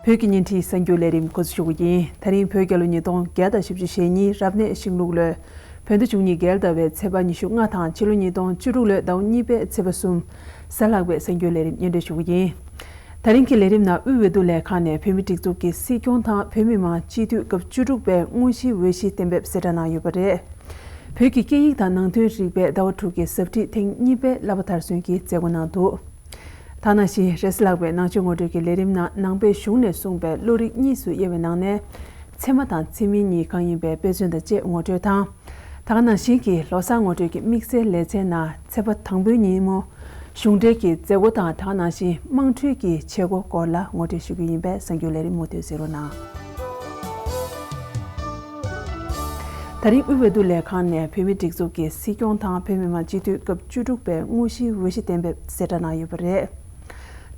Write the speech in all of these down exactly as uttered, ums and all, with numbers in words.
བོད་ཀྱི་བརྙན་འཕྲིན་གསར་འགྱུར་ལས་རིམ་འགོ་འཛུགས་ཞུ་རྒྱུ་ཡིན། ད་རིང་བོད་རྒྱལ་ལོ་ཉིས་སྟོང་བརྒྱ་དང་བཞི་བཅུ་ཞེ་གཉིས་རབ་གནས་ཤིང་ལུག་ལོའི་བོད་ཟླ་བཅུ་གཉིས་རྒྱལ་ཟླ་བའི་ཚེས་པ་ཉི་ཤུ་ལྔ་དང་ཕྱི་ལོ་ཉིས་སྟོང་བཅུ་དྲུག་ལོའི་ཟླ་བ་གཉིས་པའི་ཚེས་པ་གསུམ། གཟའ་ལྷག་པའི་གསར་འགྱུར་ལས་རིམ་སྙན་སྒྲོན་ཞུ་རྒྱུ་ཡིན། ད་རིང་གི་ལས་རིམ་ནང་དབུས་འོས་བསྡུ་ལས་ཁང་ནས་བོད་མིའི་སྒྲིག་འཛུགས་ཀྱི་སྲིད་སྐྱོང་དང་བོད་མི་མང་སྤྱི་འཐུས་སྐབས་བཅུ་དྲུག་པའི་དངོས་གཞིའི་འོས་གཞི་གཏན་འབེབས་གསལ་བསྒྲགས་གནང་ཡོད་པ་རེད། བོད་ཀྱི་སྐད་ཡིག་དང་ནང་དོན་རིག་པའི་ཟླ་བ་དྲུག་གི་ཟབ་ཁྲིད་ཐེངས་གཉིས་པའི་བསླབ་པ་མཐར་སོན་གྱིས་མཛད་སྒོ་གནང་འདུག་ད་ག་ནང་བཞིན་རེས་གཟའ་ལྷག་པའི་ནང་ཆོས་ངོ་སྤྲོད་ཀྱི་ལས་རིམ་ནང་ནང་པའི་གཞུང་ནས་གསུངས་པའི་བློ་རིག་གཉིས་སུ་དབྱེ་བའི་ནང་ནས་ཚད་མ་དང་ཚད་མིན་གཉིས་གང་ཡིན་པའི་དཔེ་མཚོན་དང་བཅས་ངོ་སྤྲོད་དང་། ད་ག་ནང་བཞིན་གྱི་ལོ་གསར་ངོ་སྤྲོད་ཀྱི་དམིགས་བསལ་ལེ་ཚན་ནང་ཚེས་པ་དང་པོའི་ཉིན་མོ། གཞུང་འབྲེལ་གྱི་མཛད་སྒོ་དང་ད་ག་ནང་བཞིན་དམངས་ཁྲོད་ཀྱི་བྱེད་སྒོ་སྐོར་ལ་ངོ་སྤྲོད་ཞུ་རྒྱུ་ཡིན་པས་གསར་འགྱུར་ལས་རིམ་མུ་མཐུད་གཟིགས་རོགས་གནང་། ད་རིང་དབུས་འོས་བསྡུ་ལས་ཁང་ནས་བོད་མིའི་སྒྲིག་འཛུགས་ཀྱི་སྲིད་སྐྱོང་དང་བོད་མི་མང་སྤྱི་འཐུས་སྐབས་བཅུ་དྲུག་པའི་དངོས་གཞིའི་འོས་གཞི་གཏན་འབེབས་གསལ་བསྒྲགས་གནང་ཡོད་པ་རེད།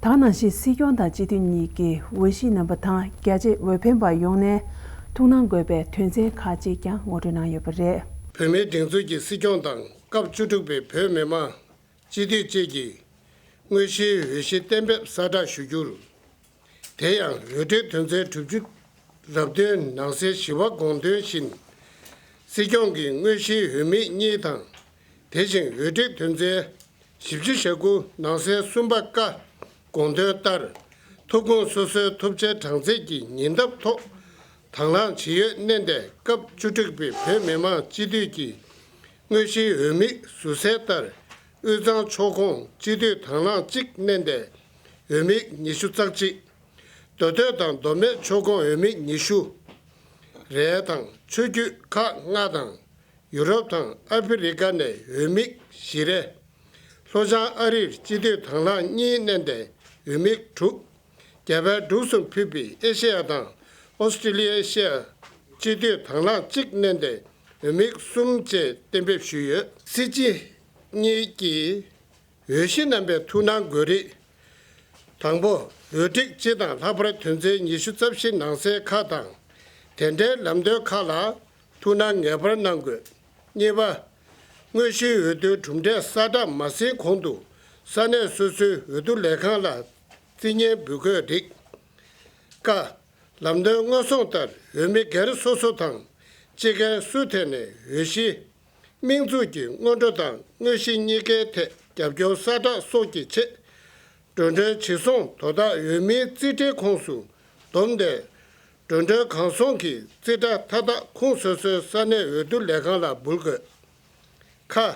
ད་ག་ནང་བཞིན་སྲིད་སྐྱོང་དང་སྤྱི་འཐུས་གཉིས་ཀྱི་འོས་གཞི་རྣམ་པ་དང་རྒྱ་ཆེ་འོས་འཕེན་པ་ཡོངས་ནས་ཐུགས་སྣང་དགོས་པའི་དོན་ཚན་ཁག་ཅིག་ཀྱང་ངོ་སྤྲོད་གནང་ཡོད་པ་རེད། བོད་མིའི་སྒྲིག་འཛུགས་ཀྱི་སྲིད་སྐྱོང་དང་སྐབས་བཅུ་དྲུག་པའི་བོད་མི་མང་སྤྱི་འཐུས་བཅས་ཀྱི་དངོས་གཞིའི་འོས་གཞི་གཏན་འབེབས་གསལ་བསྒྲགས་ཞུ་རྒྱུར། དེ་ཡང་འོས་སྒྲིག་དོན་ཚན་དྲུག་ཅུ་རབ་བདུན་ནང་གསེས་བཞི་པ་དགོངས་དོན་བཞིན། སྲིད་སྐྱོང་གི་དངོས་གཞིའི་འོས་མི་གཉིས་དང་། དེ་བཞིན་འོས་སྒྲིག་དོན་ཚན་བཞི་བཅུ་ཞེ་དགུ་ནང་གསེས་གསུམ་པ་ཀ་དགོངས་དོན་ལྟར། ཐོབ་ཁུངས་སོ་སོའི་ཐོབ་ཆའི་གྲངས་ཚད་ཀྱི་ཉེ་འདབས་ཐོག་དང་བླངས་ཇི་ཡོད་བསྣན་ཏེ་སྐབས་བཅུ་དྲུག་པའི་བོད་མི་མང་སྤྱི་འཐུས་ཀྱི་དངོས་གཞིའི་འོས་མི་ཟུར་གསལ་ལྟར། དབུས་གཙང་ཕྱོགས་ཁོངས་སྤྱི་འཐུས་དང་བླངས་གཅིག་བསྣན་ཏེ་འོས་མི་ཉི་ཤུ་རྩ་གཅིག་མདོ་སྟོད་དང་མདོ་སྨད་ཕྱོགས་ཁོངས་འོས་མི་ཉི་ཤུ། རེ་དང་ཆོས་བརྒྱུད་ཁག་ལྔ་དང་། ཡུ་རོབ་དང་ཨ་ཕི་རི་ཀ་ནས་འོས་མི་བཞི་རེ། ལྷོ་བྱང་ཨ་རིར་སྤྱི་འཐུས་དང་བླངས་གཉིས་བསྣན་ཏེ་འོས་མི་དྲུག་རྒྱ་བལ་འབྲུག་གསུམ་ཕུད་པའི་ཨེ་ཤེ་ཡ་དང་ཨོ་སི་ཀྲི་ལི་ཡ་ཤེ་ཡ་སྤྱི་འཐུས་དང་བླངས་གཅིག་བསྣན་ཏེ་འོས་མི་གསུམ་བཅས་གཏན་འབེབས་ཞུས་ཡོད། སྲིད་སྤྱི་གཉིས་ཀྱིས་འོས་གཞི་རྣམ་པའི་ཐུགས་སྣང་དགོས་རིགས། དང་པོ། འོས་སྒྲིག་སྤྱི་དང་ལྷག་པར་དོན་ཚན་ཉི་ཤུ་རྩ་བཞི་ནང་གསེས་ཁག་དང་། དེ་འབྲེལ་ལམ་སྟོན་ཁག་ལ་ཐུགས་སྣང་ངེས་པར་གནང་དགོས། གཉིས་པ། དངོས་གཞིའི་འོས་བསྡུའི་གྲུབ་འབྲས་གསལ་བསྒྲགས་མ་ཟིན་གོང་དུ་ས་གནས་སོ་སོའི་འོས་བསྡུ་ལས་ཁང་ལ་རྩིས་སྙན་འབུལ་དགོས་རིགས། ཀ། ལམ་སྟོན་སྔོན་སོང་ལྟར་འོས་མི་སྒེར་སོ་སོ་དང་སྤྱི་སྒེར་སུ་ཐད་ནས་འོས་གཞི། དམིགས་འཛུགས་ཀྱི་སྔོན་འགྲོ་དང་དངོས་གཞི་གཉིས་ཀའི་ཐད་རྒྱབ་སྐྱོར་གསལ་བསྒྲགས་སོགས་ཀྱི་ཆེད། འགྲོ་གྲོན་ཇི་སོང་དོ་བདག་འོས་མིའི་རྩིས་ཁྲའི་ཁོངས་སུ་བསྡོམས་ཏེ། འགྲོ་གྲོན་གང་སོང་གི་རྩིས་ཁྲ་མཐའ་དག་ཁུངས་སོ་སོའི་ས་གནས་འོས་བསྡུ་ལས་ཁང་ལ་འབུལ་དགོས། ཁ།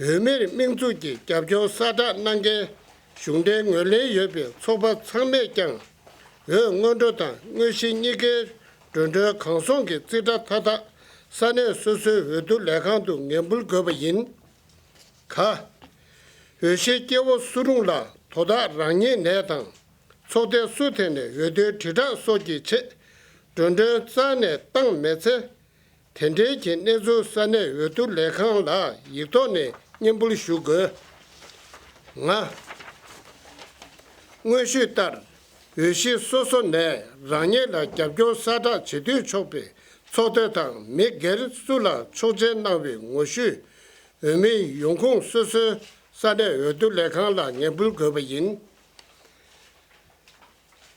འོས་མིར་དམིགས་འཛུགས་ཀྱི་རྒྱབ་སྐྱོར་གསལ་བསྒྲགས་གནང་མཁན་གཞུང་འབྲེལ་ངོས་ལེན་ཡོད་པའི་ཚོགས་པ་ཚང་མས་ཀྱང་འོས་སྔོན་འགྲོ་དང་དངོས་གཞི་གཉིས་ཀའི་འགྲོ་གྲོན་གང་སོང་གི་རྩིས་ཁྲ་མཐའ་དག་ས་གནས་སོ་སོའི་འོས་བསྡུ་ལས་ཁང་དུ་འགན་འབུལ་དགོས་པ་ཡིན། ག། འོས་གཞིའི་སྐྱེ་བོ་སུ་རུང་ལ་དོ་བདག་རང་ཉིད་ནས་དང་ཚོགས་སྡེ་སུ་དེ་ནས་འོས་བསྡུའི་དྲིལ་བསྒྲགས་སོགས་ཀྱི་ཆེད་འགྲོ་གྲོན་རྩ་ནས་བཏང་མེད་ཚེ། དེ་འབྲེལ་གྱི་གནས་ཚུལ་ས་གནས་འོས་བསྡུ་ལས་ཁང་ལ་ཡིག་ཐོག་ནས་སྙན་འབུལ་ཞུ་དགོས། ལྔ། དངོས་ཤུགས་ལྟར་འོས་གཞི་སོ་སོ་ནས་རང་ཉིད་ལ་རྒྱབ་སྐྱོར་གསལ་བསྒྲགས་བྱེད་འདོད་ཆོག་པའི་ཚོགས་སྡེ་དང་མི་སྒེར་སུ་ལ་ཆོག་མཆན་གནང་བའི་ངོ་བཤུས་འོས་མིའི་ཡོང་ཁུངས་སོ་སོའི་ས་གནས་འོས་བསྡུ་ལས་ཁང་ལ་འགན་འབུལ་དགོས་པ་ཡིན།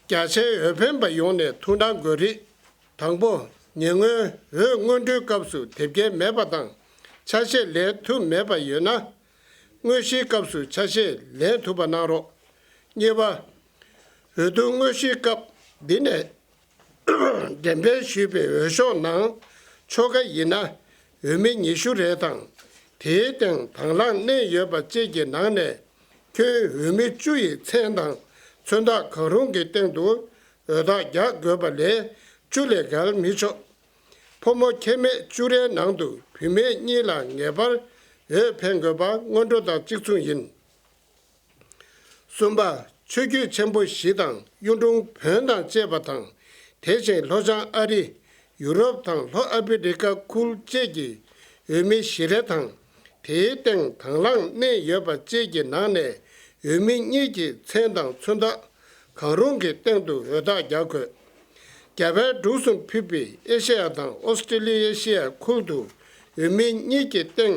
རྒྱ་ཆེའི་འོས་འཕེན་པ་ཡོངས་ནས་ཐུགས་སྣང་དགོས་རིགས། དང་པོ། ཉེ་སྔོན་འོས་སྔོན་འགྲོའི་སྐབས་སུ་དེབ་སྐྱེལ་མེད་པ་དང་ཆ་ཤས་ལེན་ཐུབ་མེད་པ་ཡོད་ན། དངོས་གཞིའི་སྐབས་སུ་ཆ་ཤས་ལེན་ཐུབ་པ་གནང་རོགས། གཉིས་པ། འོས་བསྡུ་དངོས་གཞིའི་སྐབས་འདི་ནས་འགྲེམས་སྤེལ་ཞུས་པའི་འོས་ཤོག་ནང་ཆོལ་ཁ་ཡིན་ན་འོས་མི་ཉི་ཤུ་རེ་དང་། དེའི་སྟེང་དང་བླངས་མནན་ཡོད་པ་བཅས་ཀྱི་ནང་ནས་ཁྱོན་འོས་མི་བཅུ་ཡི་མཚན་དང་མཚོན་རྟགས་གང་རུང་གི་སྟེང་དུ་འོས་རྟགས་རྒྱག་དགོས་པ་ལས་བཅུ་ལས་བརྒལ་མི་ཆོག་ཕོ་མོ་ཁྱད་མེད་བཅུ་རེའི་ནང་དུ་བུད་མེད་གཉིས་ལ་ངེས་པར་འོས་འཕེན་དགོས་པ་སྔོན་འགྲོ་དང་གཅིག་མཚུངས་ཡིན། གསུམ་པ། ཆོས་བརྒྱུད་ཆེན་པོ་བཞི་དང་གཡུང་དྲུང་བོན་དང་བཅས་པ་དང་། དེ་བཞིན་ལྷོ་བྱང་ཨ་རི། ཡུ་རོབ་དང་ལྷོ་ཨ་ཕི་རི་ཀ་ཁུལ་བཅས་ཀྱི་འོས་མི་བཞི་རེ་དང་། དེའི་སྟེང་དང་བླངས་མནན་ཡོད་པ་བཅས་ཀྱི་ནང་ནས་འོས་མི་གཉིས་ཀྱི་མཚན་དང་མཚོན་རྟགས་གང་རུང་གི་སྟེང་དུ་འོས་རྟགས་རྒྱག་དགོས། རྒྱ་བལ་འབྲུག་གསུམ་ཕུད་པའི་ཨེ་ཤེ་ཡ་དང་ཨོ་སི་ཀྲི་ལི་ཡ་ཤེ་ཡ་ཁུལ་དུ་འོས་མི་གཉིས་ཀྱི་སྟེང་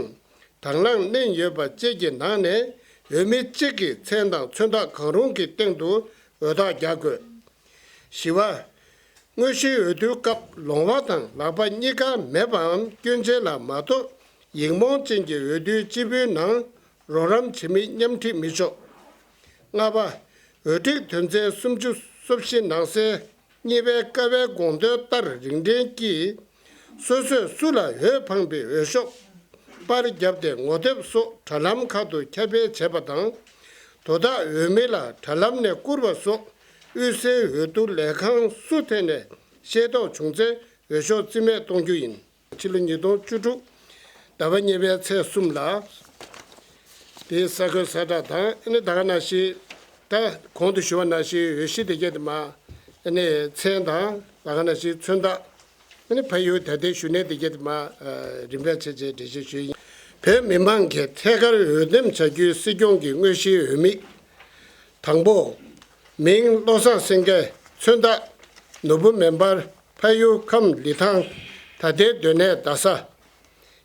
དང་བླངས་མནན་ཡོད་པ་བཅས་ཀྱི་ནང་ནས་འོས་མི་གཅིག་གི་མཚན་དང་མཚོན་རྟགས་གང་རུང་གི་སྟེང་དུ་འོས་རྟགས་རྒྱག་དགོས། བཞི་པ། དངོས་གཞིའི་འོས་བསྡུའི་སྐབས་ལོང་བ་དང་ལག་པ་གཉིས་ཀ་མེད་པའམ་སྐྱོན་ཅན་ལ་མ་གཏོགས་ཡིག་རྨོངས་ཅན་གྱི་འོས་བསྡུའི་སྤྱིལ་བུའི་ནང་རོགས་རམ་བྱེད་མི་མཉམ་ཁྲིད་མི་ཆོག་ལྔ་པ། འོས་ཁྲིའི་དོན་ཚན་སུམ་ཅུ་སོ་བཞི་ནང་གསལ་གཉིས་པའི་ཀ་བའི་དགོངས་དོན་ལྟར་རིང་འབྲེལ་གྱིས་སོ་སོས་སུ་ལ་འོས་འཕངས་པའི་འོས་ཤོག་པར་བརྒྱབ་སྟེ་ངོ་དེབ་སོགས་དྲ་ལམ་ཁག་ཏུ་ཁྱབ་སྤེལ་བྱས་པ་དང་། དོ་བདག་འོས་མི་ལ་དྲ་ལམ་ནས་བསྐུར་བ་སོགས་དབུས་སའི་འོས་བསྡུ་ལས་ཁང་སུ་ཐད་ནས་ཤེས་རྟོགས་བྱུང་ཚེ་འོས་ཤོག་རྩིས་མེད་གཏོང་རྒྱུ་ཡིན། ཕྱི་ལོ་ཉིས་སྟོང་བཅུ་དྲུག་ཟླ་བ་གཉིས་པའི་ཚེས་གསུམ་ལ། དེའི་གསར་འགོད་གསལ་བསྒྲགས་དང་ཨ་ནི་ད་ག་ནང་བཞིན་ད་གོང་དུ་ཞུ་བ་ནང་བཞིན་འོས་གཞི་དེ་གྱད་དེ་མ་ཨ་ནི་མཚན་དང་ད་ག་ནང་བཞིན་མཚོན་རྟགས་ཨ་ནི་ཕ་ཡུལ་ད་ལྟའི་བཞུགས་གནས་དེ་གྱད་དེ་མ་རིམ་པས་བྱས་བྱས་འགྲེལ་བཤད་ཞུས་ཡིན། བོད་མི་མང་གིས་ཐད་ཀར་འོས་འདེམས་བྱ་རྒྱུའི་སྲིད་སྐྱོང་གི་དངོས་གཞིའི་འོས་དམིགས། དང་པོ། མིང་བློ་བཟང་སེང་གེ། མཚོན་རྟགས་ནོར་བུ་མེ་འབར། ཕ་ཡུལ་ཁམས་ལི་ཐང་། ད་ལྟའི་སྡོད་གནས་རྡ་ས།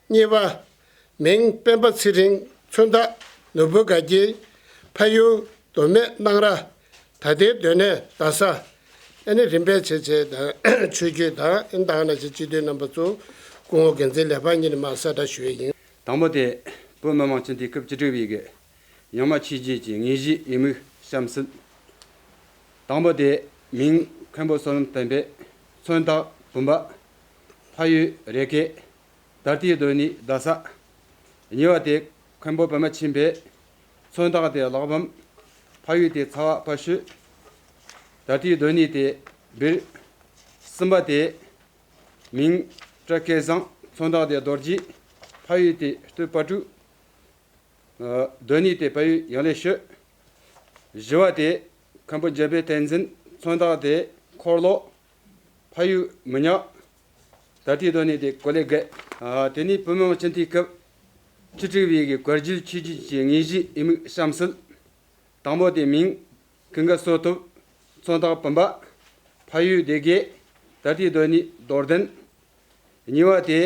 གཉིས་པ། མིང་སྤེན་པ་ཚེ་རིང་། མཚོན་རྟགས་ནོར་བུ་དགའ་འཁྱིལ། ཕ་ཡུལ་མདོ་སྨད་སྣང་ར། ད་ལྟའི་སྡོད་གནས་རྡ་ས། ཨ་ནི་རིམ་པས་བྱས་བྱས་དང་ཆོས་བརྒྱུད་དང་ཨ་ནི་ད་ག་ནང་བཞིན་སྤྱི་འཐུས་རྣམ་པ་ཚོ་སྐུ་ངོ་འགན་འཛིན་ལས་འཕར་གཉིས་ནས་མར་གསལ་བསྒྲགས་ཞུ་ཡས་ཡིན། དང་པོ་དེ་བོད་མི་མང་སྤྱི་འཐུས་སྐབས་བཅུ་དྲུག་པའི་གི་ཡང་མ་ཆོས་བརྒྱུད་ཀྱི་དངོས་གཞིའི་དབྱེ་དམིགས་གཤམ་གསལ། དང་པོ་དེ་མིང་མཁན་པོ་བསོད་ནམས་བསྟན་འཕེལ། མཚོན་རྟགས་བུམ་པ། ཕ་ཡུལ་རེ་ཁེ། ད་ལྟའི་སྡོད་གནས་རྡ་ས། གཉིས་པ་དེ་མཁན་པོ་པདྨ་ཆོས་འཕེལ། མཚོན་རྟགས་དེ་གླེགས་བམ། ཕ་ཡུལ་དེ་ཚ་བ་བར་ཤོད། ད་ལྟའི་སྡོད་གནས་དེ་སྦིར། གསུམ་པ་དེ་མིང་བཀྲ་སྐལ་བཟང་། མཚོན་རྟགས་དེ་རྡོ་རྗེ། ཕ་ཡུལ་དེ་སྟོད་པ་ཕྲུག་སྡོད་གནས་དེ་ཕ་ཡུལ་ཡང་ལེ་ཤོད། བཞི་བ་དེ་མཁན་པོ་འཇམ་དཔལ་བསྟན་འཛིན། མཚོན་རྟགས་དེ་འཁོར་ལོ། ཕ་ཡུལ་མི་ཉག་ད་ལྟའི་སྡོད་གནས་དེ་ཀོ་ལེ་གྷལ། དེ་ནས་བོད་མི་མང་སྤྱི་འཐུས་སྐབས་བཅུ་དྲུག་པའི་གི་བཀའ་བརྒྱུད་ཆོས་བརྒྱུད་ཀྱི་དངོས་གཞིའི་དབྱེ་དམིགས་གཤམ་གསལ། དང་པོ་དེ་མིང་ཀུན་དགའ་བསོད་སྟོབས། མཚོན་རྟགས་བུམ་པ། ཕ་ཡུལ་སྡེ་དགེ། ད་ལྟའི་སྡོད་གནས་རྡོར་གདན། གཉིས་པ་དེ་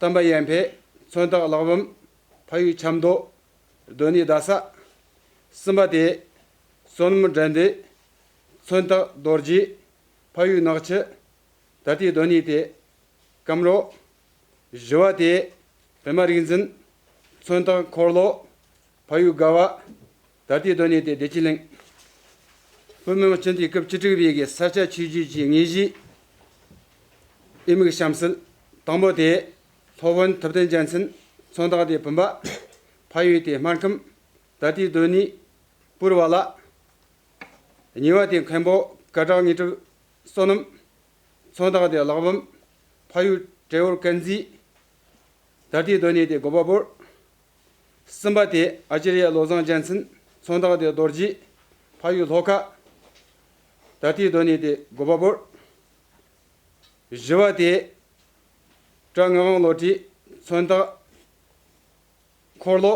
བསྟན་པ་ཡར་འཕེལ། མཚོན་རྟགས་གླེགས་བམ། ཕ་ཡུལ་ཆབ་མདོ། སྡོད་གནས་རྡ་ས། གསུམ་པ་དེ་བསོད་ནམས་དགྲ་འདུལ། མཚོན་རྟགས་རྡོ་རྗེ། ཕ་ཡུལ་ནག་ཆུ། ད་ལྟའི་སྡོད་གནས་དེ་སྐམ་རོ། བཞི་བ་དེ་པདྨ་རིག་འཛིན། མཚོན་རྟགས་འཁོར་ལོ། ཕ་ཡུལ་དགའ་བ། ད་ལྟའི་སྡོད་གནས་དེ་བདེ་སྐྱིད་གླིང་། བོད་མི་མང་སྤྱི་འཐུས་སྐབས་བཅུ་དྲུག་པའི་གི་ས་སྐྱ་ཆོས་བརྒྱུད་ཀྱི་དངོས་གཞིའི་དབྱེ་དམིགས་གཤམ་གསལ། དང་པོ་དེ་སློབ་དཔོན་ཐུབ་བསྟན་རྒྱལ་མཚན། མཚོན་རྟགས་དེ་བུམ་པ། ཕ་ཡུལ་དེ་སྨར་ཁམས། ད་ལྟའི་སྡོད་གནས་པུར་བ་ལ། གཉིས་པ་དེ་མཁན་པོ་སྐད་གྲགས་དངོས་གྲུབ་བསོད་ནམས། མཚོན་རྟགས་དེ་གླེགས་བམ། ཕ་ཡུལ་ཏྲེ་ཧོར་ཀན་ཛི། ད་ལྟའི་སྡོད་གནས་དེ་གོ་པལ་པུར། གསུམ་པ་དེ་ཨ་ཅརྱ་བློ་བཟང་རྒྱལ་མཚན། མཚོན་རྟགས་དེ་རྡོ་རྗེ། ཕ་ཡུལ་ལྷོ་ཁ། ད་ལྟའི་སྡོད་གནས་དེ་གོ་པལ་པུར། བཞི་བ་དེ་བཀྲ་ངག་དབང་བློ་གྲོས། མཚོན་རྟགས་འཁོར་ལོ།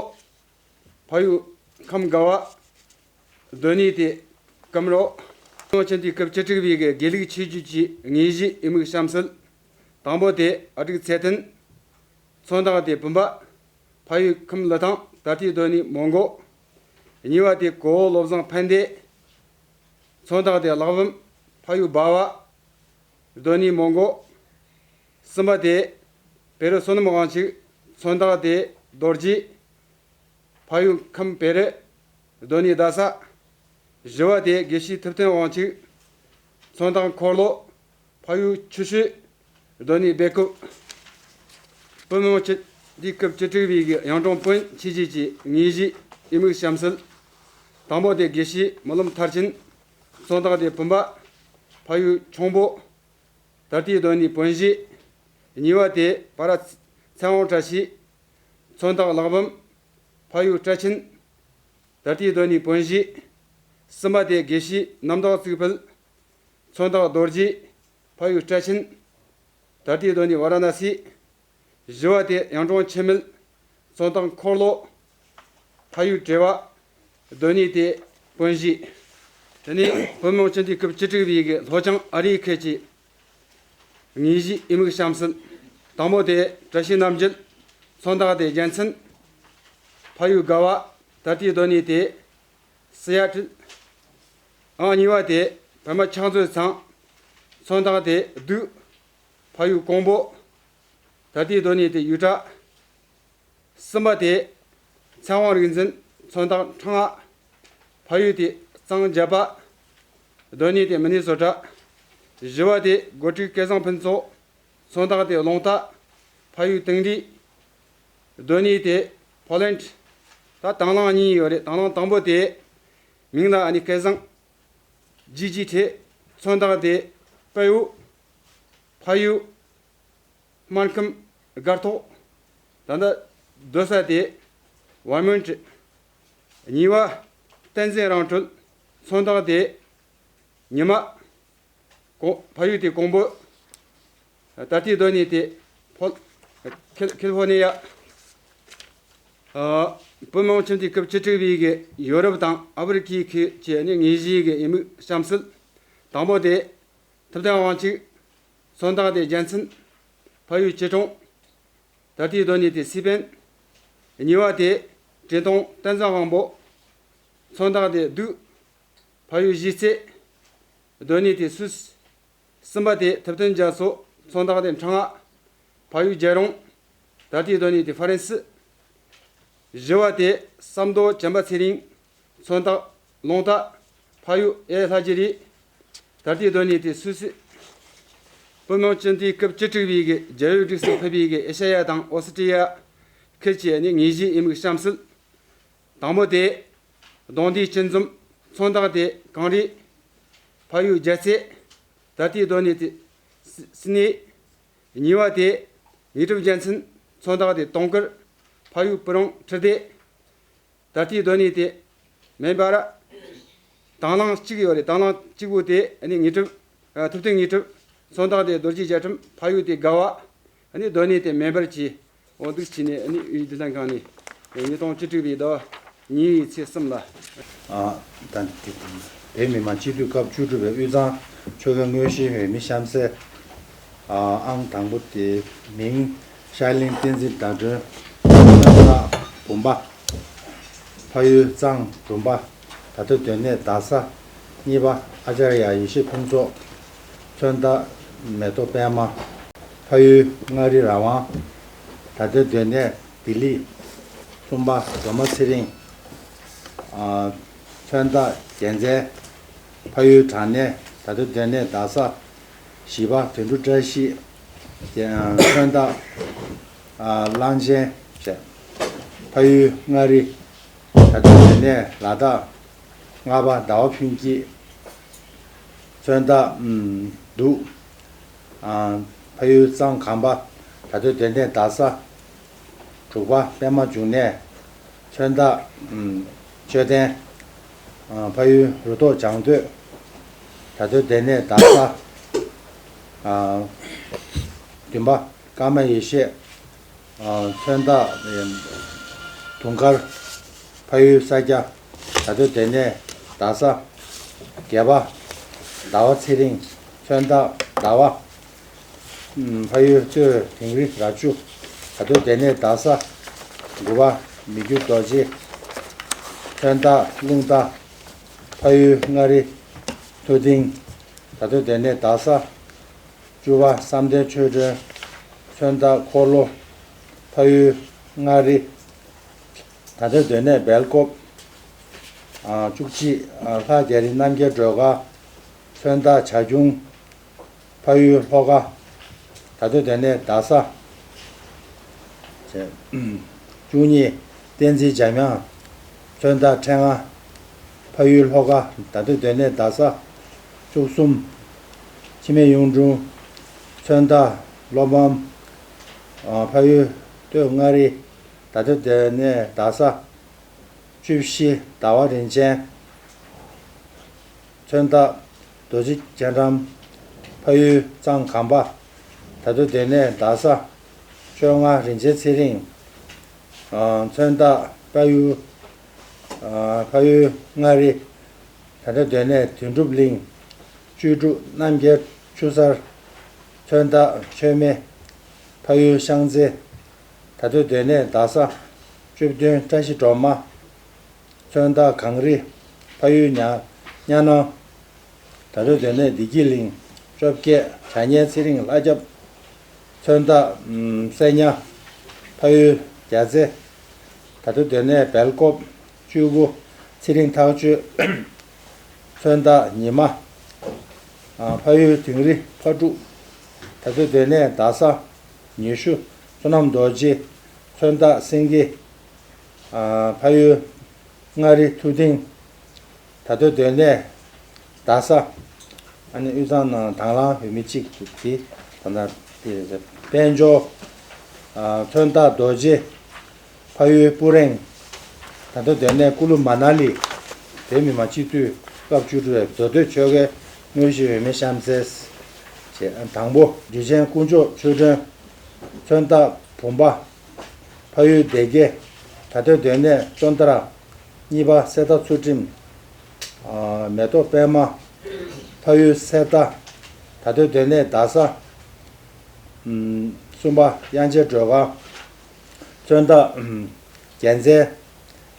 ཕ་ཡུལ་ཁམས་དགའ་བ། སྡོད་གནས་དེ་སྐམ་རོ། མི་མང་སྤྱི་འཐུས་སྐབས་བཅུ་དྲུག་པའི་གི་དགེ་ལུགས་ཆོས་བརྒྱུད་ཀྱི་དངོས་གཞིའི་དབྱེ་དམིགས་གཤམ་གསལ། དང་པོ་དེ་ཨ་ཀྲུག་ཚེ་བརྟན། མཚོན་རྟགས་དེ་བུམ་པ། ཕ་ཡུལ་ཁམས་ལི་ཐང་། ད་ལྟའི་སྡོད་གནས་མོན་གྷོ། གཉིས་པ་དེ་གོ་བོ་བློ་བཟང་ཕན་བདེ། མཚོན་རྟགས་དེ་གླེགས་བམ། ཕ་ཡུལ་སྦ་བ། སྡོད་གནས་མོན་གྷོ། གསུམ་པ་དེ་བེ་རི་བསོད་ནམས་དབང་ཕྱུག། མཚོན་རྟགས་དེ་རྡོ་རྗེ། ཕ་ཡུལ་ཁམས་བེ་རི། སྡོད་གནས་རྡ་ས། བཞི་བ་དེ་དགེ་བཤེས་ཐུབ་བསྟན་དབང་ཕྱུག། མཚོན་རྟགས་འཁོར་ལོ། ཕ་ཡུལ་ཆུ་ཤུལ། སྡོད་གནས་སྦེལ་ཀོབ། བོད་མི་མང་སྤྱི་འཐུས་སྐབས་བཅུ་དྲུག་པའི་གི་གཡུང་དྲུང་བོན་ཆོས་བརྒྱུད་ཀྱི་དངོས་གཞིའི་དབྱེ་དམིགས་གཤམ་གསལ། དང་པོ་དེ་དགེ་བཤེས་རྨི་ལམ་མཐར་ཕྱིན། མཚོན་རྟགས་དེ་བུམ་པ། ཕ་ཡུལ་ཁྱུང་པོ། ད་ལྟའི་སྡོད་གནས་བོན་གཞིས། གཉིས་པ་དེ་པ་ར་ཚེ་དབང་བཀྲ་ཤིས། མཚོན་རྟགས་གླེགས་བམ། ཕ་ཡུལ་བཀྲ་ཆེན། ད་ལྟའི་སྡོད་གནས་བོན་གཞིས། གསུམ་པ་དེ་དགེ་བཤེས་རྣམ་དག་གཙུག་ཕུད། མཚོན་རྟགས་རྡོ་རྗེ། ཕ་ཡུལ་བཀྲ་ཆེན། ད་ལྟའི་སྡོད་གནས་ཝཱ་ར་ཎ་སི། བཞི་བ་དེ་གཡུང་དྲུང་འཆི་མེད། མཚོན་རྟགས་འཁོར་ལོ། ཕ་ཡུལ་བྲེ་བ། སྡོད་གནས་དེ་བོན་གཞིས། དེ་ནས་བོད་མི་མང་སྤྱི་འཐུས་སྐབས་བཅུ་དྲུག་པའི་གི་ལྷོ་བྱང་ཨ་རིའི་ཁུལ་གྱི་དངོས་གཞིའི་དབྱེ་དམིགས་གཤམ་གསལ། དང་པོ་དེ་བཀྲ་ཤིས་རྣམ་རྒྱལ། མཚོན་རྟགས་དེ་རྒྱལ་མཚན། ཕ་ཡུལ་དགའ་བ། ད་ལྟའི་སྡོད་གནས་དེ་སི་ཡ་ཊལ། ཨང་གཉིས་པ་དེ་ པདྨ་ཕྱག་མཛོད་ཚང་། མཚོན་རྟགས་དེ་བདུད། ཕ་ཡུལ་ཀོང་པོ། ད་ལྟའི་སྡོད་གནས་དེ་ཡུལ་གྲྭ། གསུམ་པ་དེ་ཚེ་དབང་རིག་འཛིན། མཚོན་རྟགས་ཁྲག་ང་། ཕ་ཡུལ་དེ་གཙང་རྒྱབ་པ། སྡོད་གནས་དེ་མི་ནི་སོ་ཊ། བཞི་པ་དེ་སྒོ་ཁྲི་སྐལ་བཟང་ཕུན་ཚོགས། མཚོན་རྟགས་དེ་རླུང་རྟ། ཕ་ཡུལ་དིང་རི། སྡོད་གནས་དེ་ཕོ་ལན། ད་དང་བླངས་གཉིས་ཡོད་རེད། དང་བླངས་དང་པོ་དེ་མིང་ལ་ཨ་ནི་སྐལ་བཟང་ཇི་ཇི་ཁྲེ། མཚོན་རྟགས་དེ་དཔའ་བོ། ཕ་ཡུལ་སྨར་ཁམས་སྒར་ཐོག། ད་ལྟ་སྡོད་ས་དེ་ཝར་མོན་ཊི། གཉིས་པ་བསྟན་འཛིན་རང་གྲོལ། མཚོན་རྟགས་དེ་ཉི་མ། ཀོང་ཕ་ཡུལ་དེ་ཀོང་པོ། ད་ལྟའི་སྡོད་གནས་དེ་ཕོ་ཁེལ་ཁེལ་ཧྥོ་ནི་ཡ། ཨ། བོད་མི་མང་སྤྱི་འཐུས་སྐབས་བཅུ་དྲུག་པའི་གི་ཡོ་རོབ་དང་ཨ་ཧྥེ་རི་ཁའི་ཁུལ་གྱི་ནི་དངོས་གཞིའི་གི་ཡི་མུག་གཤམ་གསལ། དང་པོ་དེ་ཐུབ་བསྟན་དབང་ཕྱུག། མཚོན་རྟགས་དེ་རྒྱལ་མཚན། ཕ་ཡུལ་སྐྱིད་གྲོང་། ད་ལྟའི་སྡོད་གནས་དེ་སི་པན། གཉིས་པ་དེ་བཀྲས་མཐོང་བསྟན་འཛིན་དབང་པོ། མཚོན་རྟགས་དེ་བདུད། ཕ་ཡུལ་གཞིས་རྩེ། སྡོད་གནས་དེ་སུད། གསུམ་པ་དེ་ཐུབ་བསྟན་རྒྱ་མཚོ། མཚོན་རྟགས་དེ་ཁྲག་ང་། ཕ་ཡུལ་རྒྱལ་རོང་། ད་ལྟའི་སྡོད་གནས་དེ་ཧྥ་རན་སི། བཞི་པ་དེ་བསམ་མདོ་བྱམས་པ་ཚེ་རིང་། མཚོན་རྟགས་རླུང་རྟ། ཕ་ཡུལ་ཨེ་ལྷ་རྗེ་རེད། ད་ལྟའི་སྡོད་གནས་དེ་སུད་སི། བོད་མི་མང་སྤྱི་འཐུས་སྐབས་བཅུ་དྲུག་པའི་གི་རྒྱལ་ཡོངས་སྒྲིག་འཛུགས་ཕུད་པའི་གི་ཨེ་ཤ་ཡ་དང་ཨོ་སི་ཀྲི་ཡ་ཁུལ་གྱི་ནི་དངོས་གཞིའི་ཡི་མུག་གཤམ་གསལ། དང་པོ་དེ་གདོང་འདིའི་སྤྱི་འཛོམས། མཚོན་རྟགས་དེ་གངས་རི། ཕ་ཡུལ་རྒྱལ་རྩེ། ད་ལྟའི་སྡོད་གནས་དེ་སི་སི་ནི། གཉིས་པ་དེ་དངོས་གྲུབ་རྒྱལ་མཚན། མཚོན་རྟགས་དེ་དུང་དཀར། ཕ་ཡུལ་སྤུ་རང་ཁྲི་སྡེ། ད་ལྟའི་སྡོད་གནས་དེ་མེན་པར། དང་བླངས་གཅིག་ཡོད་རེད། དང་བླངས་གཅིག་པོ་དེ་ཨ་ནི་དངོས་གྲུབ། ཨ། ཐུབ་བསྟན་དངོས་གྲུབ། མཚོན་རྟགས་དེ་རྡོ་རྗེ་རྒྱལ་ཁྲིམས། ཕ་ཡུལ་དེ་དགའ་བ། ཨ་ནི་སྡོད་གནས་དེ་མེན་པར་གྱིས། འོ་འདུག་བྱས་ནས་ཨ་ནི་དབུས་བདེ་ལྷན་ཁང་ནས་ཉིས་སྟོང་བཅུ་དྲུག་པའི་ཟླ་བ་གཉིས་པའི་ཚེས་གསུམ་ལ། ཨ། ད་དེ་བོད་མི་མང་སྤྱི་འཐུས་སྐབས་བཅུ་དྲུག་པའི་དབུས་གཙང་ཆོལ་ཁའི་དངོས་གཞིའི་འོས་མི་གཤམ་གསལ། ཨ། ཨང་དང་པོ་དེ་མིང་ཤར་གླིང་བསྟན་འཛིན་ཟླ་སྒྲོན། མཚོན་རྟགས་བུམ་པ། ཕ་ཡུལ་གཙང་འབྲུམ་པ། ད་ལྟ་སྡོད་གནས་རྡ་ས། གཉིས་པ་ཨ་ཅར་ཡ་ཡེ་ཤེས་ཕུན་ཚོགས། མཚོན་རྟགས་མེ་ཏོག་པད་མ། ཕ་ཡུལ་མངའ་རིས་ར་ཝང་། ད་ལྟ་སྡོད་གནས་ལྡི་ལི། གསུམ་པ་སྒྲོལ་མ་ཚེ་རིང་། ཨ། མཚོན་རྟགས་རྒྱལ་མཚན། ཕ་ཡུལ་བྲག་སྣེ། ད་ལྟ་སྡོད་གནས་རྡ་ས། བཞི་པ་དོན་གྲུབ་བཀྲ་ཤིས། མཚོན་རྟགས། ཨ། གླང་ཆེན་བྱས། ཕ་ཡུལ་མངའ་རིས། ད་ལྟ་སྡོད་གནས་ལ་དྭགས། ལྔ་པ་ཟླ་བ་ཕུན་སྐྱིད། མཚོན་རྟགས། ཨམ། གདུགས། ཨ། ཕ་ཡུལ་གཙང་གམ་པ། ད་ལྟ་སྡོད་གནས་རྡ་ས། དྲུག་པ་པད་མ་འབྱུང་གནས། མཚོན་རྟགས། ཨམ། མཆོད་རྟེན། ཨ། ཕ་ཡུལ་རུ་ཐོག་བྱང་སྟོད། ད་ལྟ་སྡོད་གནས་རྡ་ས། ཨ། བདུན་པ་ཀརྨ་ཡེ་ཤེས། ཨ། མཚོན་རྟགས། ཨམ། དུང་དཀར། ཕ་ཡུལ་ས་སྐྱ། ད་ལྟ་སྡོད་གནས་རྡ་ས། བརྒྱད་པ་ཟླ་བ་ཚེ་རིང་། མཚོན་རྟགས་ཟླ་བ། ཨམ། ཕ་ཡུལ་སྟོད་དིང་རི་ར་ཆུ། ད་ལྟ་སྡོད་གནས་རྡ་ས། དགུ་པ་མི་འགྱུར་རྡོ་རྗེ། མཚོན་རྟགས་རླུང་རྟ། ཕ་ཡུལ་མངའ་རིས་མཐོ་ལྡིང་། ད་ལྟ་སྡོད་གནས་རྡ་ས། བཅུ་པ་བསམ་གཏན་ཆོས་སྒྲོན། མཚོན་རྟགས་འཁོར་ལོ། ཕ་ཡུལ་མངའ་རིས། ད་ལྟ་སྡོད་གནས་སྦེལ་ཀོབ། ཨ། བཅུ་གཅིག་ཨ། ལྷ་རྒྱ་རི་རྣམ་རྒྱལ་སྒྲོལ་དཀར། མཚོན་རྟགས་བྱ་ཁྱུང་། ཕ་ཡུལ་ལྷོ་ཁ། ད་ལྟ་སྡོད་གནས་རྡ་ས། བཅུ་གཉིས་བསྟན་འཛིན་འཇམ་དབྱངས། མཚོན་རྟགས་ཕྲེང་བ། ཕ་ཡུལ་ལྷོ་ཁ། ད་ལྟ་སྡོད་གནས་རྡ་ས། བཅུ་གསུམ་འཆི་མེད་གཡུང་དྲུང་། མཚོན་རྟགས་བློ་ཕམ། ཨ། ཕ་ཡུལ་སྟོད་མངའ་རིས། ད་ལྟ་སྡོད་གནས་རྡ་ས། བཅུ་བཞི་ཟླ་བ་རིན་ཆེན། མཚོན་རྟགས་རྡོ་རྗེ་རྒྱལ་ཁྲིམས། ཕ་ཡུལ་གཙང་གམ་པ། ད་ལྟ་སྡོད་གནས་རྡ་ས། བཅོ་ལྔ་རིན་ཆེན་ཚེ་རིང་། ཨ། མཚོན་རྟགས་དཔའ་ཡུལ། ཨ། ཕ་ཡུལ་མངའ་རིས། ད་ལྟ་སྡོད་གནས་དོན་གྲུབ་གླིང་། བཅུ་དྲུག་རྣམ་རྒྱལ་ཆུ་གསར། མཚོན་རྟགས་མཆོད་མེ། ཕ་ཡུལ་ཤང་རྩེ། ད་ལྟ་སྡོད་གནས་རྡ་ས། བཅུ་བདུན་བཀྲ་ཤིས་སྒྲོལ་མ། མཚོན་རྟགས་གངས་རི། ཕ་ཡུལ་གཉའ་གཉའ་ནང་། ད་དུང་སྡོད་གནས་བདེ་སྐྱིད་གླིང་། བཅོ་བརྒྱད། བྱ་ཉལ་ཚེ་རིང་ལྷ་སྐྱབས། མཚོན་རྟགས་སེར་ཉ། ཕ་ཡུལ་རྒྱ་རྩེ། ད་དུང་སྡོད་གནས་སྦེལ་ཀོབ། བཅུ་དགུ། ཚེ་རིང་ཐག་ཆོད། མཚོན་རྟགས་ཉི་མ། ཕ་ཡུལ་དིང་རི་ཕ་ཕྲུག། ད་དུང་སྡོད་གནས་རྡ་ས། ཉི་ཤུ། བསོད་ནམས་རྡོ་རྗེ། མཚོན་རྟགས་སེང་གེ། ཕ་ཡུལ་མངའ་རིས་མཐོ་ལྡིང་། ད་ལྟའི་སྡོད་གནས་རྡ་ས། ཨ་ནི་དབུས་གཙང་ནང་དང་བླངས་འོས་མི་གཅིག་འདུག་དེ་ད་ལྟ་དེ་རེད། དཔལ་འབྱོར། ཨ། མཚོན་རྟགས་རྡོ་རྗེ། ཕ་ཡུལ་སྤུ་རེང་། ད་ལྟའི་སྡོད་གནས་ཀུ་ལུ་མ་ན་ལི། བོད་མི་མང་སྤྱི་འཐུས་སྐབས་བཅུ་དྲུག་པའི་མདོ་སྟོད་ཆོལ་ཁའི་དངོས་གཞི་འོས་མི་གཤམ་གསལ། བྱས། དང་པོ། འཇུ་ཆེན་དཀོན་མཆོག་ཆོས་སྒྲོན། མཚོན་རྟགས་བུམ་པ། ཕ་ཡུལ་སྡེ་དགེ། ད་ལྟའི་སྡོད་གནས་ཅོན་ཏ་ར། གཉིས་པ། གསེར་རྟ་ཚུལ་ཁྲིམས། ཨ། མེ་ཏོག་པད་མ། ཕ་ཡུལ་གསེར་རྟ། ད་ལྟའི་སྡོད་གནས་རྡ་ས། ཨམ། གསུམ་པ། དབྱངས་ཅན་སྒྲོལ་དཀར། མཚོན་རྟགས། ཨམ། རྒྱལ་མཚན།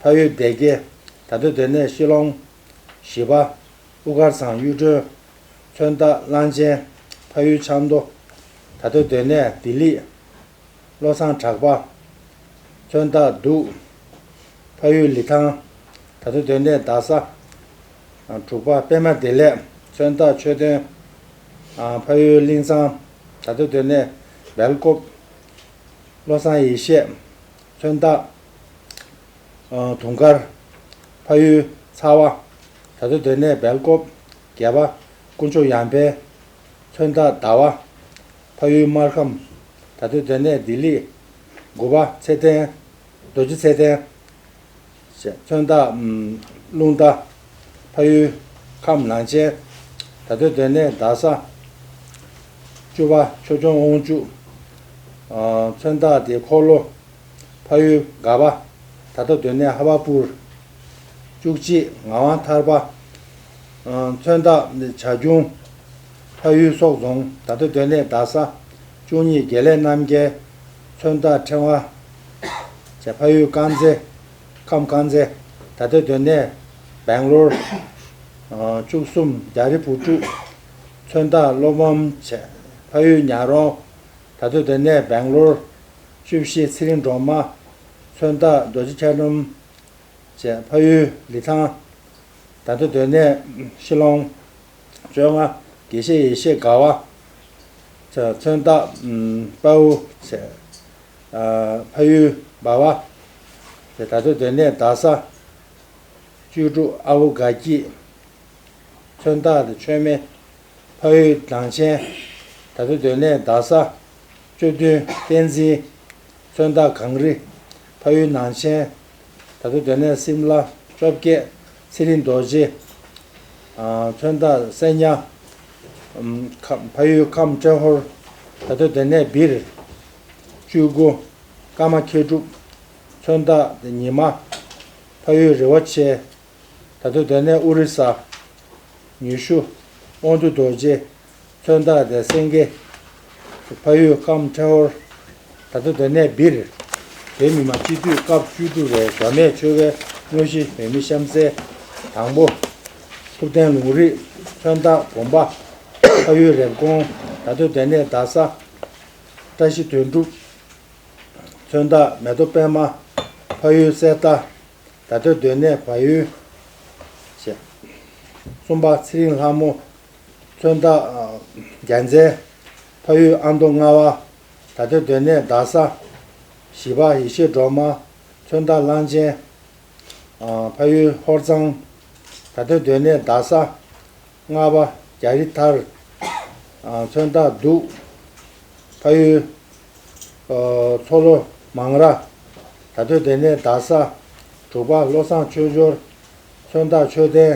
ཕ་ཡུལ་སྡེ་དགེ། ད་ལྟའི་སྡོད་གནས་ཤི་ལོང་། བཞི་པ། དབུ་དཀར་ཚང་གཡུ་སྒྲོན། མཚོན་རྟགས་གླང་ཆེན། ཕ་ཡུལ་ཆབ་མདོ། ད་ལྟའི་སྡོད་གནས་ལྡི་ལི། བློ་བཟང་གྲགས་པ། མཚོན་རྟགས་གདུགས། ཕ་ཡུལ་ལི་ཐང་། ད་ལྟའི་སྡོད་གནས་རྡ་ས། དྲུག་པ། པད་མ་བདེ་ལེགས། མཚོན་རྟགས་ཆོས་དོན། ཕ་ཡུལ་གླིང་ཚང་། ད་ལྟའི་སྡོད་གནས་སྦེལ་ཀོབ། བློ་བཟང་ཡེ་ཤེས། མཚོན་རྟགས། ཨ། དུང་དཀར། ཕ་ཡུལ་ཚ་བ། ད་ལྟའི་སྡོད་གནས་སྦེལ་ཀོབ། བརྒྱད་པ། དཀོན་མཆོག་ཡར་འཕེལ། མཚོན་རྟགས་ཟླ་བ། ཕ་ཡུལ་སྨར་ཁམས། ད་ལྟའི་སྡོད་གནས་ལྡི་ལི། དགུ་པ། ཚེ་བརྟན། རྡོ་རྗེ་ཚེ་བརྟན། མཚོན་རྟགས། ཨམ། རླུང་རྟ། ཕ་ཡུལ་ཁམས་ནང་ཆེན། ད་ལྟའི་སྡོད་གནས་རྡ་ས། བཅུ་པ། ཆོས་སྐྱོང་དབང་ཕྱུག། ཨ། མཚོན་རྟགས་དེ་འཁོར་ལོ། ཕ་ཡུལ་སྒ་པ། ད་ལྟའི་སྡོད་གནས་ཧ་བ་པུར། བཅུ་གཅིག། ངག་དབང་ཐར་པ། ཨ། མཚོན་རྟགས་བྱ་ཁྱུང་། ཕ་ཡུལ་སོག་རྫོང་། ད་ལྟའི་སྡོད་གནས་རྡ་ས། བཅུ་གཉིས། དགེ་ལེགས་རྣམ་རྒྱལ། མཚོན་རྟགས་ཕྲེང་བ། བྱས། ཕ་ཡུལ་དཀར་མཛེས། ཁམས་དཀར་མཛེས། ད་ལྟའི་སྡོད་གནས་སྦེང་ལོར། ཨ། བཅུ་གསུམ། རྒྱ་རི་བུ་ཕྲུག། མཚོན་རྟགས་གློ་སྦམ། བྱས། ཕ་ཡུལ་ཉག་རོང་། ད་ལྟའི་སྡོད་གནས་སྦེང་ལོར། བཅུ་བཞི། ཚེ་རིང་སྒྲོལ་མ། མཚོན་རྟགས་རྡོ་རྗེ་འཆང་སྒྲོལ། བྱས། ཕ་ཡུལ་ལི་ཐང་། ད་ལྟའི་སྡོད་གནས་ཤི་ལོང་། བཅོ་ལྔ། དགེ་བཤེས་ཡེ་ཤེས་དགའ་བ། བྱས། མཚོན་རྟགས། ཨམ། དཔའ་བོ། བྱས། ཨ། ཕ་ཡུལ་འབའ་བ། བྱས། ད་ལྟའི་སྡོད་གནས་རྡ་ས། བཅུ་དྲུག། ཨ་བོ་དགའ་སྐྱིད། མཚོན་རྟགས་དེ་མཆོད་མེ། ཕ་ཡུལ་ནང་ཆེན། ད་ལྟའི་སྡོད་གནས་རྡ་ས། བཅུ་བདུན། བསྟན་འཛིན། མཚོན་རྟགས་གངས་རི། ཕ་ཡུལ་ནང་ཆེན། ད་ལྟའི་སྡོད་གནས་སིམ་ལ། བཅོ་བརྒྱད། ཚེ་རིང་རྡོ་རྗེ། ཨ། མཚོན་རྟགས་གསེར་ཉ། ཨམ། ཁ། ཕ་ཡུལ་ཁམས་ཏྲེ་ཧོར། ད་ལྟའི་སྡོད་གནས་སྦིར། བཅུ་དགུ། ཀརྨ་མཁས་གྲུབ། མཚོན་རྟགས་ཉི་མ། ཕ་ཡུལ་རི་བོ་ཆེ། ད་ལྟའི་སྡོད་གནས་ཨོ་རི་ས། ཉི་ཤུ། དབང་འདུས་རྡོ་རྗེ། མཚོན་རྟགས་དེ་སེང་གེ། ཕ་ཡུལ་ཁམས་ཏྲེ་ཧོར། ད་ལྟའི་སྡོད་གནས་སྦིར། བོད་མི་མང་སྤྱི་འཐུས་སྐབས་བཅུ་དྲུག་པའི་མདོ་སྨད་ཆོལ་ཁའི་དངོས་གཞི་འོས་མི་གཤམ་གསལ། དང་པོ། ཐུབ་བསྟན་ལུང་རིགས། མཚོན་རྟགས་བུམ་པ། ཕ་ཡུལ་རེབ་གོང་། ད་ལྟའི་སྡོད་གནས་རྡ་ས། བཀྲ་ཤིས་དོན་གྲུབ། མཚོན་རྟགས་མེ་ཏོག་པད་མ། ཕ་ཡུལ་གསེར་རྟ། ད་ལྟའི་སྡོད་གནས་བལ་ཡུལ། བྱས། གསུམ་པ། ཚེ་རིང་ལྷ་མོ། མཚོན་རྟགས་རྒྱལ་མཚན། ཕ་ཡུལ་ཨ་མདོ་རྔ་བ། ད་ལྟའི་སྡོད་གནས་རྡ་ས། བཞི་པ། ཡེ་ཤེས་སྒྲོལ་མ། མཚོན་རྟགས་གླང་ཆེན། ཕ་ཡུལ་ཧོར་གཙང་། ད་ལྟའི་སྡོད་གནས་རྡ་ས། ལྔ་པ། རྒྱ་རི་ཐར། ཨ། མཚོན་རྟགས་གདུགས། ཕ་ཡུལ། ཨ། མཚོ་ལྷོ་མང་ར། ད་ལྟའི་སྡོད་གནས་རྡ་ས། དྲུག་པ། བློ་བཟང་ཆོས་འབྱོར། མཚོན་རྟགས་ཆོས་ལྡན།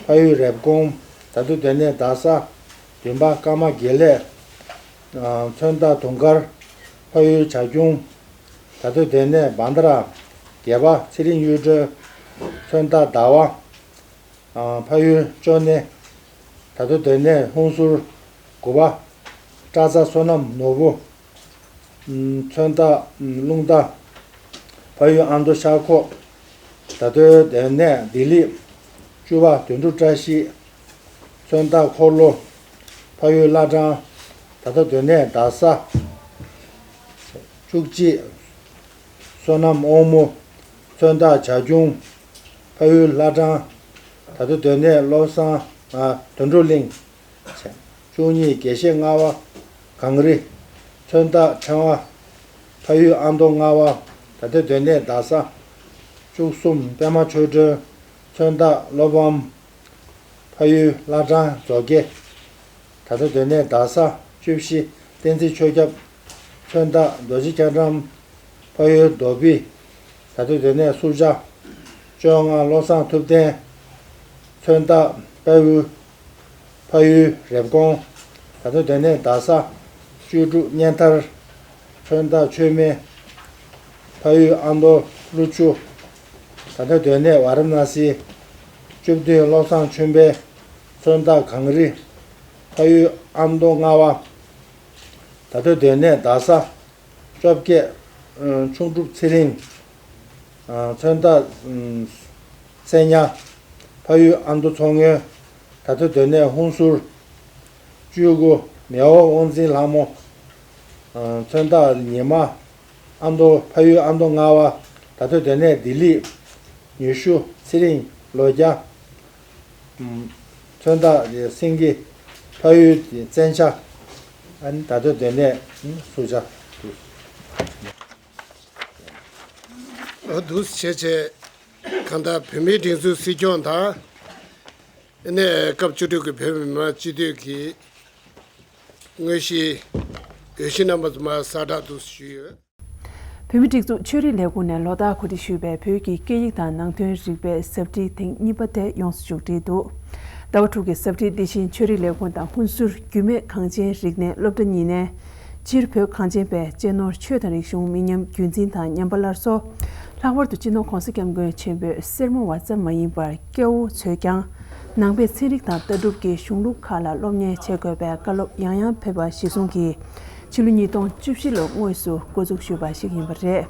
ཕ་ཡུལ་རེབ་གོང་། ད་ལྟའི་སྡོད་གནས་རྡ་ས། བདུན་པ། ཀརྨ་དགེ་ལེགས། ཨ། མཚོན་རྟགས་དུང་དཀར། ཕ་ཡུལ་བྱ་ཁྱུང་། ད་ལྟའི་སྡོད་གནས་བྷན་དྷ་ར། བརྒྱད་པ། ཚེ་རིང་གཡུ་སྒྲོན། མཚོན་རྟགས་ཟླ་བ། ཨ། ཕ་ཡུལ་ཅོ་ནེ། ད་ལྟའི་སྡོད་གནས་ཧུན་སུར། དགུ་པ། པྲ་ཚ་བསོད་ནམས་ནོར་བུ། མཚོན་རྟགས་རླུང་རྟ། ཕ་ཡུལ་ཨ་མདོ་ཤར་ཁོག། ད་ལྟའི་སྡོད་གནས་ལྡི་ལི། བཅུ་པ། དོན་གྲུབ་བཀྲ་ཤིས། མཚོན་རྟགས་འཁོར་ལོ། ཕ་ཡུལ་བླ་བྲང་། ད་ལྟ་སྡོད་གནས་རྡ་ས། བཅུ་གཅིག་བསོད་ནམས་དབང་མོ། མཚོན་རྟགས་བྱ་ཁྱུང་། ཕ་ཡུལ་བླ་བྲང་། ད་ལྟ་སྡོད་གནས་བློ་བཟང་། ཨ། དོན་གྲུབ་གླིང་། བཅུ་གཉིས་དགེ་བཤེས་ལྔ་པ་གངས་རི། མཚོན་རྟགས་ཕྲེང་བ། ཕ་ཡུལ་ཨ་མདོ་ལྔ་པ། ད་ལྟ་སྡོད་གནས་རྡ་ས། བཅུ་གསུམ་པད་མ་ཆོས་སྒྲོན། མཚོན་རྟགས་བློ་ཕམ། ཕ་ཡུལ་བླ་བྲང་མཛོ་དགེ། ད་ལྟ་སྡོད་གནས་རྡ་ས། བཅུ་བཞི་བསྟན་འཛིན་ཆོས་སྐྱབས། མཚོན་རྟགས་རྡོ་རྗེ་རྒྱ་གྲམ། ཕ་ཡུལ་རྡོ་སྦིས། ད་ལྟ་སྡོད་གནས་སུ་ཇཱ། བཅོ་ལྔ་བློ་བཟང་ཐུབ་བསྟན། མཚོན་རྟགས་དཔལ་དབུ། ཕ་ཡུལ་རེབ་གོང་། ད་ལྟ་སྡོད་གནས་རྡ་ས། བཅུ་དྲུག་གཉན་ཐར། མཚོན་རྟགས་མཆོད་མེ། ཕ་ཡུལ་ཨ་མདོ་ཀླུ་ཆུ། ད་ལྟ་སྡོད་གནས་ཝཱ་ར་ཎ་སི། བཅུ་བདུན་བློ་བཟང་ཆོས་འཕེལ། མཚོན་རྟགས་གངས་རི། ཕ་ཡུལ་ཨ་མདོ་ལྔ་པ། ད་ལྟ་སྡོད་གནས་རྡ་ས། བཅོ་བརྒྱད། ཨ། ཆུང་སྒྲུབ་ཚེ་རིང་། ཨ། མཚོན་རྟགས། ཨ། སེ་ཉ། ཕ་ཡུལ་ཨ་མདོ་མཚོ་སྔོན། ད་ལྟ་སྡོད་གནས་ཧུན་སུར། བཅུ་དགུ་མེའོ་དབང་འཛིན་ལྷ་མོ། ཨ། མཚོན་རྟགས་ཉི་མ། ཨ་མདོ། ཕ་ཡུལ་ཨ་མདོ་ལྔ་པ། ད་ལྟ་སྡོད་གནས་ལྡི་ལི། ཉི་ཤུ་ཚེ་རིང་ལོ་བརྒྱ། ཨ། མཚོན་རྟགས་སེང་གེ། ཕ་ཡུལ་བཙན་ཆ། ཨ་ནི་ད་ལྟ་སྡོད་གནས་སུ་ཇཱ། འོ་འདུག་སེ་བྱས་བྱས། གང་ལྟར་བོད་མིའི་སྒྲིག་འཛུགས་སྲིད་སྐྱོང་དང་། ཨ་ནི་སྐབས་བཅུ་དྲུག་གི་བོད་མི་མང་སྤྱི་འཐུས་ཀྱི་དངོས་གཞིའི་འོས་གཞི་རྣམ་པ་ཚོ་མར་གསལ་བསྒྲགས་འདུག་སེ་ཞུས་ཡོད། བོད་མིའི་སྒྲིག་འཛུགས་ཆོས་རིག་ལས་ཁུངས་ནས་ལོ་ལྟར་གོ་སྒྲིག་ཞུས་པའི་བོད་ཀྱི་སྐད་ཡིག་དང་ནང་དོན་རིག་པའི་ཟབ་ཁྲིད་ཐེངས་གཉིས་པ་དེ་ཡོངས་སུ་མཇུག་སྒྲིལ་འདུག། ཟླ་བ་དྲུག་གི་ཟབ་ཁྲིད་འདི་བཞིན་ཆོས་རིག་ལས་ཁུངས་དང་ཧུན་སུར་རྒྱུད་སྨད་གངས་ཅན་རིག་གནས་སློབ་གྲྭ་གཉིས་ནས། སྤྱིར་བོད་གངས་ཅན་པའི་གཅེས་ནོར་ཆོས་དང་རིག་གཞུང་། མི་ཉམས་རྒྱུན་འཛིན་དང་ཉམས་པ་སླར་གསོ། ལྷག་པར་དུ་སྤྱི་ནོར་ྋགོང་ས་ྋསྐྱབས་མགོན་ཆེན་པོས་སེར་མོ་བ་ཙམ་མ་ཡིན་པར་སྐྱ་བོ་ཚོས་ཀྱང་ནང་པའི་ཚན་རིག་དང་ལྟ་གྲུབ་ཀྱི་གཞུང་ལུགས་ཁག་ལ་སློབ་གཉེར་བྱེད་དགོས་པའི་བཀའ་སློབ་ཡང་ཡང་ཕེབས་པ་གཞིར་བཟུང་གིས། ཕྱི་ལོ་ཉིས་སྟོང་བཅུ་བཞི་ལོར་དངོས་སུ་འགོ་འཛུགས་ཞུས་པ་ཞིག་ཡིན་པ་རེད།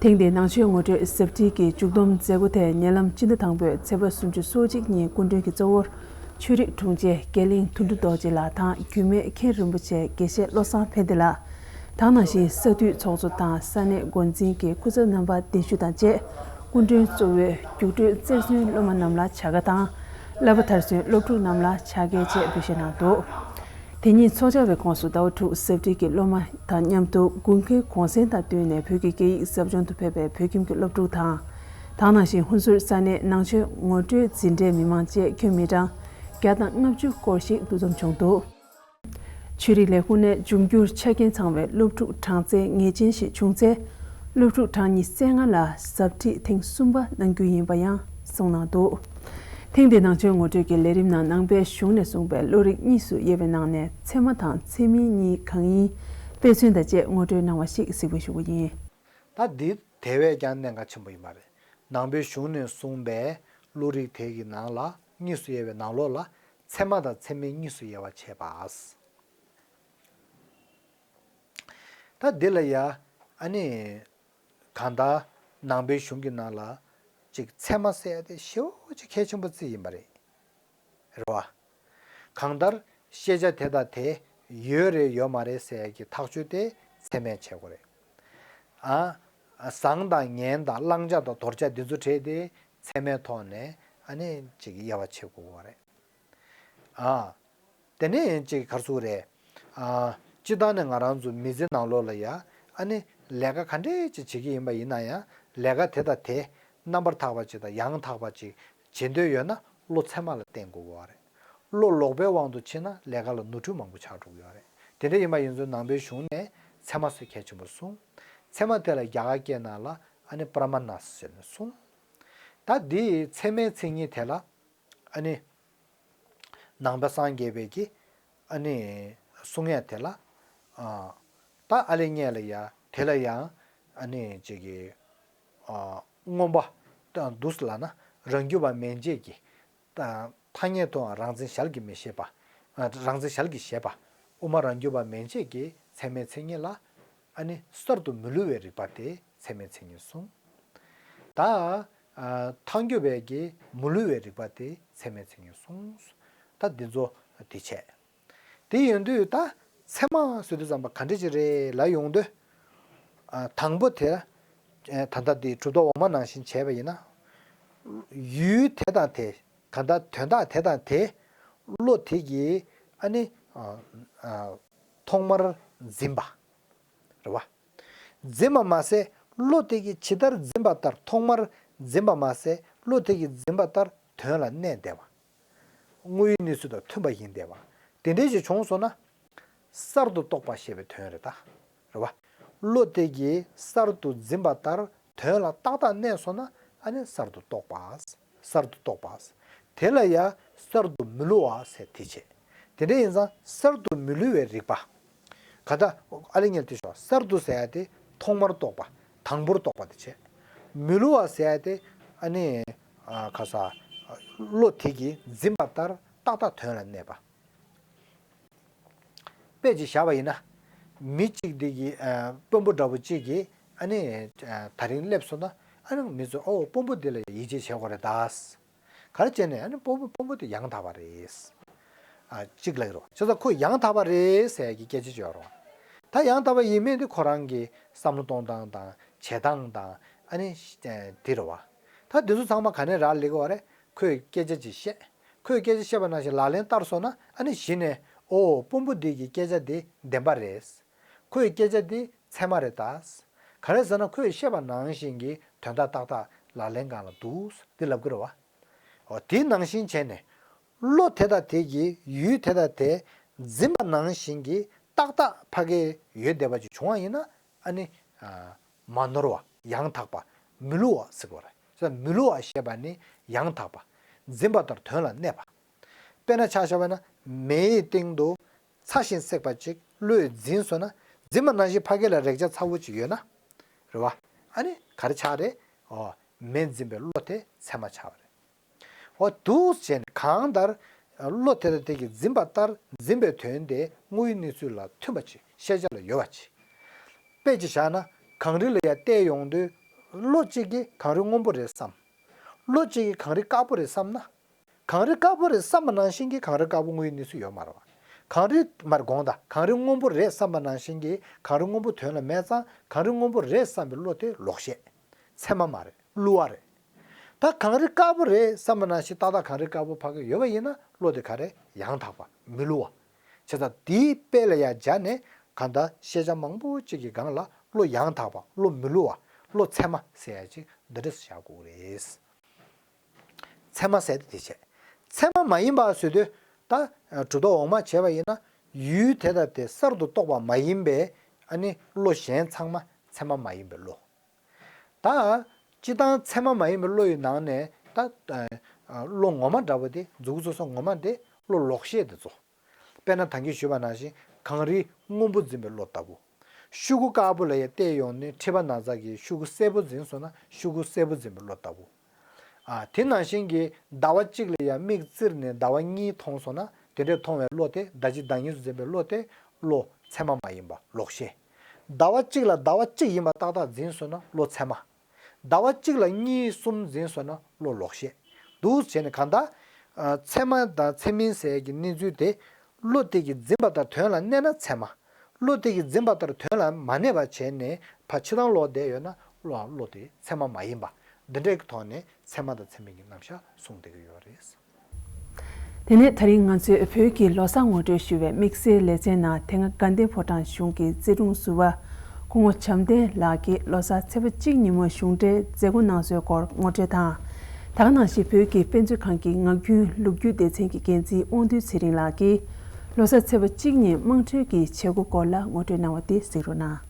ཐེངས་འདིའི་ནང་ཆོས་ངོ་སྤྲོད་ཟབ་ཁྲིད་ཀྱི་མཇུག་བསྡོམས་མཛད་སྒོ་དེ་ཉེ་ལམ་སྤྱི་ཟླ་དང་པོའི་ཚེས་པ་སུམ་ཅུ་སོ་གཅིག་ཉིན་སྐུ་མགྲོན་གྱི་གཙོ་བོར་ཆོས་རིག་དྲུང་ཆེ་དགེ་གླིང་དོན་གྲུབ་རྡོ་རྗེ་ལགས་དང་རྒྱུད་སྨད་མཁན་རིན་པོ་ཆེ་དགེ་བཤེས་བློ་བཟང་ཕན་བདེ་ལགས། དེ་ནང་བཞིན་ས་འཐུས་ཚོགས་གཙོ་དང་ས་གནས་འགོ་འཛིན་གྱི་སྐུ་ཚབ་རྣམ་པ་གདན་ཞུ་དང་བཅས། སྐུ་མགྲོན་གཙོ་བོས་རྒྱུགས་སྤྲོད་རྩེར་སོན་སློབ་མ་རྣམས་ལ་བྱ་དགའ་དང་། བསླབ་པ་མཐར་སོན་སློབ་ཕྲུག་རྣམས་ལ་ཕྱག་འཁྱེར་བཅས་འབུལ་བཞེས་གནང་འདུག། དེ་ཉིན་ཚོགས་བཅར་བའི་ཁོངས་སུ་ཟླ་བ་དྲུག་ཟབ་ཁྲིད་ཀྱི་སློབ་མ་དང་མཉམ་དུ་དགུན་ཁའི་གུང་སེང་དང་བསྟུན་ནས་བོད་ཀྱི་སྐད་ཡིག་ཟབ་སྦྱོང་དུ་ཕེབས་པའི་བོད་ཁྱིམ་གྱི་སློབ་ཕྲུག་དང་། དེ་ནང་བཞིན་ཧུན་སུར་ས་གནས་ནང་ཆོས་ངོ་སྤྲོད་འཛིན་གྲྭའི་མི་མང་བཅས་ཁྱོན་མི་གྲངས་བརྒྱ་དང་ལྔ་བཅུ་སྐོར་ཞིག་འདུ་འཛོམས་བྱུང་འདུག། ཆོས་རིག་ལས་ཁུངས་ནས་འབྱུང་འགྱུར་ཆ་རྐྱེན་ཚང་བའི་སློབ་ཕྲུག་གྲངས་ཚད་ངེས་ཅན་ཞིག་བྱུང་ཚེ། སློབ་ཕྲུག་གྲངས་ཉི་ཤུ་རྩ་ལྔ་ལ་ཟབ་ཁྲིད་ཐེངས་གསུམ་པ་གནང་རྒྱུ་ཡིན་པ་ཡང་གསུངས་གནང་འདུག། ཐེངས་འདིའི་ནང་ཆོས་ངོ་སྤྲོད་ཀྱི་ལས་རིམ་ནང་ནང་པའི་གཞུང་ནས་གསུངས་པའི་བློ་རིག་གཉིས་སུ་དབྱེ་བའི་ནང་ནས་ཚད་མ་དང་ཚད་མིན་གཉིས་གང་ཡིན། དཔེ་མཚོན་དང་བཅས་ངོ་སྤྲོད་གནང་བ་ཞིག་གཟིགས་འབུལ་ཞུ་རྒྱུ་ཡིན། ད་འདི་དེ་བས་ཀྱང་གནད་འགག་ཆེན་པོ་ཡིན་པ་རེད། ནང་པའི་གཞུང་ནས་གསུངས་པའི་བློ་རིག་དེ་གི་ནང་ལ་གཉིས་སུ་དབྱེ་བའི་ནང་ལོགས་ལ་ཚད་མ་དང་ཚད་མིན་གཉིས་སུ་དབྱེ་བ་ཕྱེ་བ། ད་འདི་ལ་ཡ། ཨ་ནི། གང་ལྟར་ནང་པའི་གཞུང་གི་ནང་ལ་ཅིག་ཚད་མ་ཟེར་ཡ་དེ་ཞེ་པོ་ཅིག་གལ་ཆེན་པོ་བརྩི་ཡིན་པ་རེད། རེད་བ། གང་ལྟར་ཤེས་བྱ་དེ་དང་དེ་ཡོད་རེད་ཡོད་མ་རེད་ཟེར་ཡ་གི་ཐག་གཅོད་དེ་ཚད་མས་བྱེད་དགོས་རེད། ཨ། བཟང་དང་ངན་དང་བླང་བྱ་དང་དོར་བྱ་འདི་ཚོ་གྲས་དེ་ཚད་མའི་ཐོག་ནས་ཨ་ནི་ཅིག་དབྱེ་བ་ཕྱེ་དགོས་པ་རེད། ཨ། དེ་ནས་ཅིག་ག་རེ་ཟེར་དགོས་རེད། ཨ། སྤྱིར་བཏང་ནས་ང་རང་ཚོ་མི་ཚེ་ནང་ལོགས་ལ་ཡ། ཨ་ནི་ལས་ཀ་ག་འདྲས་ཅིག་བྱེད་ཀྱི་ཡིན་པ་ཡིན་ན་ཡང་ལས་ཀ་དེ་དང་དེ་རྣམ་པར་དག་པ་ཅིག་དང་ཡང་དག་པ་ཅིག་བྱེད་འདོད་ཡོད་ན་བློ་ཚད་མ་ལ་བརྟེན་དགོས་པ་རེད། བློ་ལོག་པའི་དབང་དུ་ཕྱིན་ན་ལས་ཀ་ལ་ནོར་འཁྲུལ་མང་པོ་ཆགས་འགྲོ་གི་ཡོད་རེད། དེ་འདྲ་ཡིན་པ་ཡིན་ཙང་ནང་པའི་གཞུང་ནས་ཚད་མ་ཟེར་གལ་ཆེན་པོ་གསུངས། ཚད་མ་དེ་ལ་རྒྱ་གར་སྐད་ནང་ལ་ཨ་ནི་པྲ་མ་ཎ་ཟེར་ནས་གསུངས། ད་འདི་ཚད་མའི་མཚན་ཉིད་དེ་ལ། ཨ་ནི། ནང་པ་སངས་རྒྱས་པའི་གི། ཨ་ནི། གསུང་ཡ་དེ་ལ། ཨ། ད་ཨ་ལེ་ཉེ་ལ་ཡ་དེ་ལ་ཡང་། ཨ་ནི་ཅིག་གི། ཨ། མངོན་པ། ད་འདུག་ལབ་ན་རང་རྒྱུད་པ་མན་ཆད་ཀྱི། ད་ཐ་སྙད་དུའང་རང་མཚན་ཞལ་གྱིས་མི་བཞེས་པ། ཨ། རང་མཚན་ཞལ་གྱིས་བཞེས་པ། དབུ་མ་རང་རྒྱུད་པ་མན་ཆད་ཀྱི་ཚད་མའི་མཚན་ཉིད་ལ། ཨ་ནི་གསར་དུ་མི་བསླུ་བའི་རིག་པ་དེ་ཚད་མའི་མཚན་ཉིད་གསུངས། ད། ཨ། ཐལ་འགྱུར་བའི་གི་མི་བསླུ་བའི་རིག་པ་དེ་ཚད་མའི་མཚན་ཉིད་གསུངས། ད་འདི་ཚོ་དེ་བྱས། དེ་ཡིན་དུས་ད་ཚད་མ་ཟེར་དུས་ཙམ་པ་ག་འདྲ་ཅིག་རེད་ལབ་ཡོང་དུས། ཨ། དང་པོ་དེ། ཨ། ད་ལྟ་དེ་གྲུབ་མཐའ་འོག་མ་ནང་བཞིན་བྱས་པ་ཡིན་ན། ཡུལ་དེ་དང་དེ། གང་ལྟར་དོན་དག་དེ་དང་དེ། བློ་དེ་གིས་ཨ་ནི། ཨ། ཨ། ཐོག་མར་འཛིན་པ། རེད་བ། འཛིན་པ་མ་ཟད་བློ་དེ་གིས་ཇི་ལྟར་འཛིན་པ་ལྟར། ཐོག་མར་འཛིན་པ་མ་ཟད་བློ་དེ་གིས་འཛིན་པ་ལྟར་དོན་ལ་གནས་བསྡད་པ། དངོས་ཡོད་གནས་ཚུལ་དང་མཐུན་པ་ཡིན་བསྡད་པ། དེ་འདྲའི་ཞིག་བྱུང་སོང་ན། གསར་དུ་རྟོགས་པ་ཞེས་པའི་དོན་རེད་ད། རེད་བ། བློ་དེ་གིས་གསར་དུ་འཛིན་པ་ལྟར་དོན་ལ་ཏག་ཏག་གནས་སོང་ན། ཨ་ནི་གསར་དུ་རྟོགས་པ། གསར་དུ་རྟོགས་པ། དེ་ལ་ཡང་གསར་དུ་མི་བསླུ་བ་ཟེར་དེ་བྱས། དེ་འདྲ་ཡིན་ཙང་གསར་དུ་མི་བསླུ་བའི་རིག་པ། ག་ད། ཨ་ལེ་ཉལ་ཏེ་ཤོག་གསར་དུ་ཟེར་ཡ་དེ་ཐོག་མར་རྟོགས་པ། དང་པོར་རྟོགས་པ་དེ་བྱས། མི་བསླུ་བ་ཟེར་ཡ་དེ། ཨ་ནི། ཨ། ག་ས། བློ་དེ་གིས་འཛིན་པ་ལྟར་ཏག་ཏག་དོན་ལ་གནས་པ། དཔེ་ཅིག་བཞག་པ་ཡིན་ན། མི་གཅིག་དེ་གིས། ཨ། དཔོན་པོ་འདྲ་བོ་གཅིག་གིས། ཨ་ནི། ཨ། དེ་རིང་སླེབས་སོང་ན། ཨ་ནི་མི་ཚོས་ཨོ་དཔོན་པོ་འདི་ལ་ཡིད་ཆེས་བྱེད་དགོས་རེད་ད། ག་རེ་བྱས་ནས། ཨ་ནི་དཔོན་པོ་དཔོན་པོ་དེ་ཡང་དག་པ་རེད། ཨ། གཅིག་ལབ་ཀྱི་རེད། བྱས་ཙང་ཁོ་ཡང་དག་པ་རེད་ཟེར་གྱི་སྐད་ཆ་ཅིག་ཡོད་རེད། ད་ཡང་དག་པ་ཡིན་མིན་དེ་ཁོ་རང་གི་བསམ་བློ་གཏོང་སྟངས་དང་བྱེད་སྟངས་དང་། ཨ་ནི་དེ་རེད་བ། ད་འདི་ཚོ་ཚང་མ་ག་ནས་རག་ལས་ཀྱི་ཡོད་རེད། ཁོས་སྐད་ཆ་ཅིག་བཤད། ཁོས་སྐད་ཆ་བཤད་པ་ནང་བཞིན་ལག་ལེན་བསྟར་སོང་ན། ཨ་ནི་གཞི་ནས་ཨོ་དཔོན་པོ་འདི་གི་སྐད་ཆ་འདི་བདེན་པ་རེད། ཁོའི་སྐད་ཆ་འདི་ཚད་མ་རེད་ད། ག་རེ་ཟེར་ན་ཁོས་བཤད་པ་ནང་བཞིན་གྱི་དོན་དག་ཏག་ཏག་ལག་ལེན་སྒང་ལ་འདུག་འདི་ལབ་ཀྱི་རེད་བ། འོ་དེ་ནང་བཞིན་བྱས་ནས། བློ་དེ་དང་དེ་གིས་ཡུལ་དེ་དང་དེ་འཛིན་པ་ནང་བཞིན་གྱི་ཏག་ཏག་ཕ་གིར་ཡོད་བསྡད་པ་ཅིག་བྱུང་བ་ཡིན་ན། ཨ་ནི། ཨ། མ་ནོར་བ། ཡང་དག་པ། མི་བསླུ་བ་ཟེར་དགོས་རེད། མི་བསླུ་བ་ཞེས་པ་ནི་ཡང་དག་པ། འཛིན་པ་ལྟར་དོན་ལ་གནས་པ། དཔེར་ན་ཆ་བཞག་པ་ན། མེའི་སྟེང་དུ་ཚ་ཞིང་སྲེག་པ་ཅིག་བློས་འཛིན་སོང་ན། འཛིན་པ་ནང་བཞིན་ཕ་གི་ལ་རེག་བྱ་ཚ་བོ་ཅིག་ཡོད་ན། རེད་བ། ཨ་ནི་ག་རེ་ཆགས་རེད། ཨོ། མེ་འཛིན་པའི་བློ་དེ་ཚད་མ་ཆགས་པ་རེད། འོ་འདུག་བྱས་ནས་གང་ལྟར། བློ་དེ་དང་དེ་གིས་འཛིན་པ་ལྟར་འཛིན་པའི་དོན་དེ་དངོས་ཡོད་གནས་ཚུལ་ལ་མཐུན་པ་ཅིག་ཤེས་བྱ་ལ་ཡོད་པ་ཅིག་དཔེ་ཅིག་བཞག་ན། གངས་རི་ལ་ཡར་བལྟས་ཡོང་དུས། བློ་གཅིག་གིས་གངས་རི་སྔོན་པོ་རེད་བསམ། བློ་གཅིག་གིས་གངས་རི་དཀར་པོ་རེད་བསམ་ན། གངས་རི་དཀར་པོ་རེད་བསམ་པ་ནང་བཞིན་གྱི་གངས་རི་དཀར་པོ་དངོས་ཡོད་གནས་ཚུལ་ཡོད་མ་རེད་བ། གངས་རི་མར་དགོངས་དག་གངས་རི་སྔོན་པོ་རེད་བསམ་པ་ནང་བཞིན་གྱི་གངས་རི་སྔོན་པོ་དོན་ལ་མེད་ཙང་། གངས་རི་སྔོན་པོ་རེད་བསམ་པའི་བློ་དེ་ལོག་ཤེས། ཚད་མ་མ་རེད། བསླུ་བ་རེད། ད་གངས་རི་དཀར་པོ་རེད་བསམ་པ་ནང་བཞིན་ཏག་ཏག་གངས་རི་དཀར་པོ་ཕ་གི་ཡོད་པ་ཡིན་ན། བློ་དེ་ག་རེ། ཡང་དག་པ། མི་བསླུ་བ། བྱས་ཙང་དེའི་དཔེ་ལ་ཡང་སྦྱར་ནས། གང་ལྟར་ཤེས་བྱ་མང་པོ་ཅིག་གི་སྒང་ལ་བློ་ཡང་དག་པ། བློ་མི་བསླུ་བ། བློ་ཚད་མ་ཟེར་ཡ་ཅིག་འདི་འདྲ་བཞག་དགོས་རེད། ཚད་མ་ཟེར་དེ་དེ་བྱས། ཚད་མ་མ་ཡིན་པ་ཟེར་དུས། ད་གྲུབ་མཐའ་འོག་མ་བྱས་པ་ཡིན་ན། ཡུལ་དེ་དང་དེ་གསར་དུ་རྟོགས་པ་མ་ཡིན་པའི། ཨ་ནི་བློ་གཞན་ཚང་མ་ཚད་མ་མ་ཡིན་པའི་བློ། ད་སྤྱིར་བཏང་ཚད་མ་མ་ཡིན་པའི་བློ་ཡི་ནང་ནས། ད་བློ་ངོ་མ་འདྲ་བོ་དེ། མཛུབ་གུ་སོ་སོ་ངོ་མ་དེ་བློ་ལོག་ཤེས་དེ་ཚོ། དཔེར་ན་ད་གིན་ཞུས་པ་ནང་བཞིན། གངས་རི་སྔོན་པོ་འཛིན་པའི་བློ་ལྟ་བུ། ཤུ་གུ་དཀར་པོ་ལ་ཡར་བལྟས་ཡོང་ནས། མཁྲིས་པ་ན་ཚ་གིས་ཤུ་གུ་སེར་པོ་འཛིན་སོང་ན། ཤུ་གུ་སེར་པོ་འཛིན་པའི་བློ་ལྟ་བུ། ཨ། དེ་ནང་བཞིན་གྱི་ཟླ་བ་གཅིག་ལ་ཡར་མིག་བཙིར་ནས་ཟླ་བ་གཉིས་མཐོང་སོང་ན། དེ་འདྲའི་མཐོང་བའི་བློ་དེ། ཟླ་གཅིག་ཟླ་གཉིས་སུ་འཛིན་པའི་བློ་དེ་བློ་ཚད་མ་མ་ཡིན་པ། ལོག་ཤེས། ཟླ་བ་གཅིག་ལ་ཟླ་བ་གཅིག་ཡིན་པ་ཏག་ཏག་འཛིན་སོང་ན། བློ་ཚད་མ། ཟླ་བ་གཅིག་ལ་གཉིས་གསུམ་འཛིན་སོང་ན། བློ་ལོག་ཤེས། འདུག་བྱས་ནས་གང་ལྟར། ཨ། ཚད་མ་དང་ཚད་མིན་ཟེར་གྱི་གནས་ཚུལ་དེ། བློ་དེ་གིས་འཛིན་པ་ལྟར་དོན་ལ་གནས་ན་ཚད་མ། བློ་དེ་གིས་འཛིན་པ་ལྟར་དོན་ལ་མ་གནས་པ་བྱས་ནས་ཕར་ཕྱི་ཐང་ལོག་བསྡད་ཡོད་ན། བློའང་བློ་དེ་ཚད་མ་མ་ཡིན་པ། འདི་འདྲའི་ཐོག་ནས་ཚད་མ་དང་ཚད་མིན་གྱི་རྣམ་གཞག་གསུངས་བསྡད་ཀྱི་ཡོད་རེད། དེ་ནས་ད་རིང་ང་ཚོས་བོད་ཀྱི་ལོ་གསར་ངོ་སྤྲོད་ཞུ་བའི་དམིགས་བསལ་ལེ་ཚན་ནང་། དེ་སྔ་དགའ་ལྡན་ཕོ་བྲང་གཞུང་གི་རྩེ་དྲུང་ཟུར་པ་སྐུ་ངོ་བྱམས་ལྡན་ལགས་ཀྱིས་ལོ་གསར་ཚེས་པ་གཅིག་ཉིན་མོའི་གཞུང་འབྲེལ་མཛད་སྒོ་གནང་སྲོལ་སྐོར་ངོ་སྤྲོད་དང་། ད་ག་ནང་བཞིན་བོད་ཀྱི་དཔེ་མཛོད་ཁང་གི་ངག་རྒྱུན་ལོ་རྒྱུས་སྡེ་ཚན་གྱི་འགན་འཛིན་དབང་འདུས་ཚེ་རིང་ལགས་ཀྱིས་ལོ་གསར་ཚེས་པ་གཅིག་ཉིན་དམངས་ཁྲོད་ཀྱི་བྱེད་སྒོ་སྐོར་ལ་ངོ་སྤྲོད་གནང་བ་དེ་གཟིགས་རོགས་གནང་།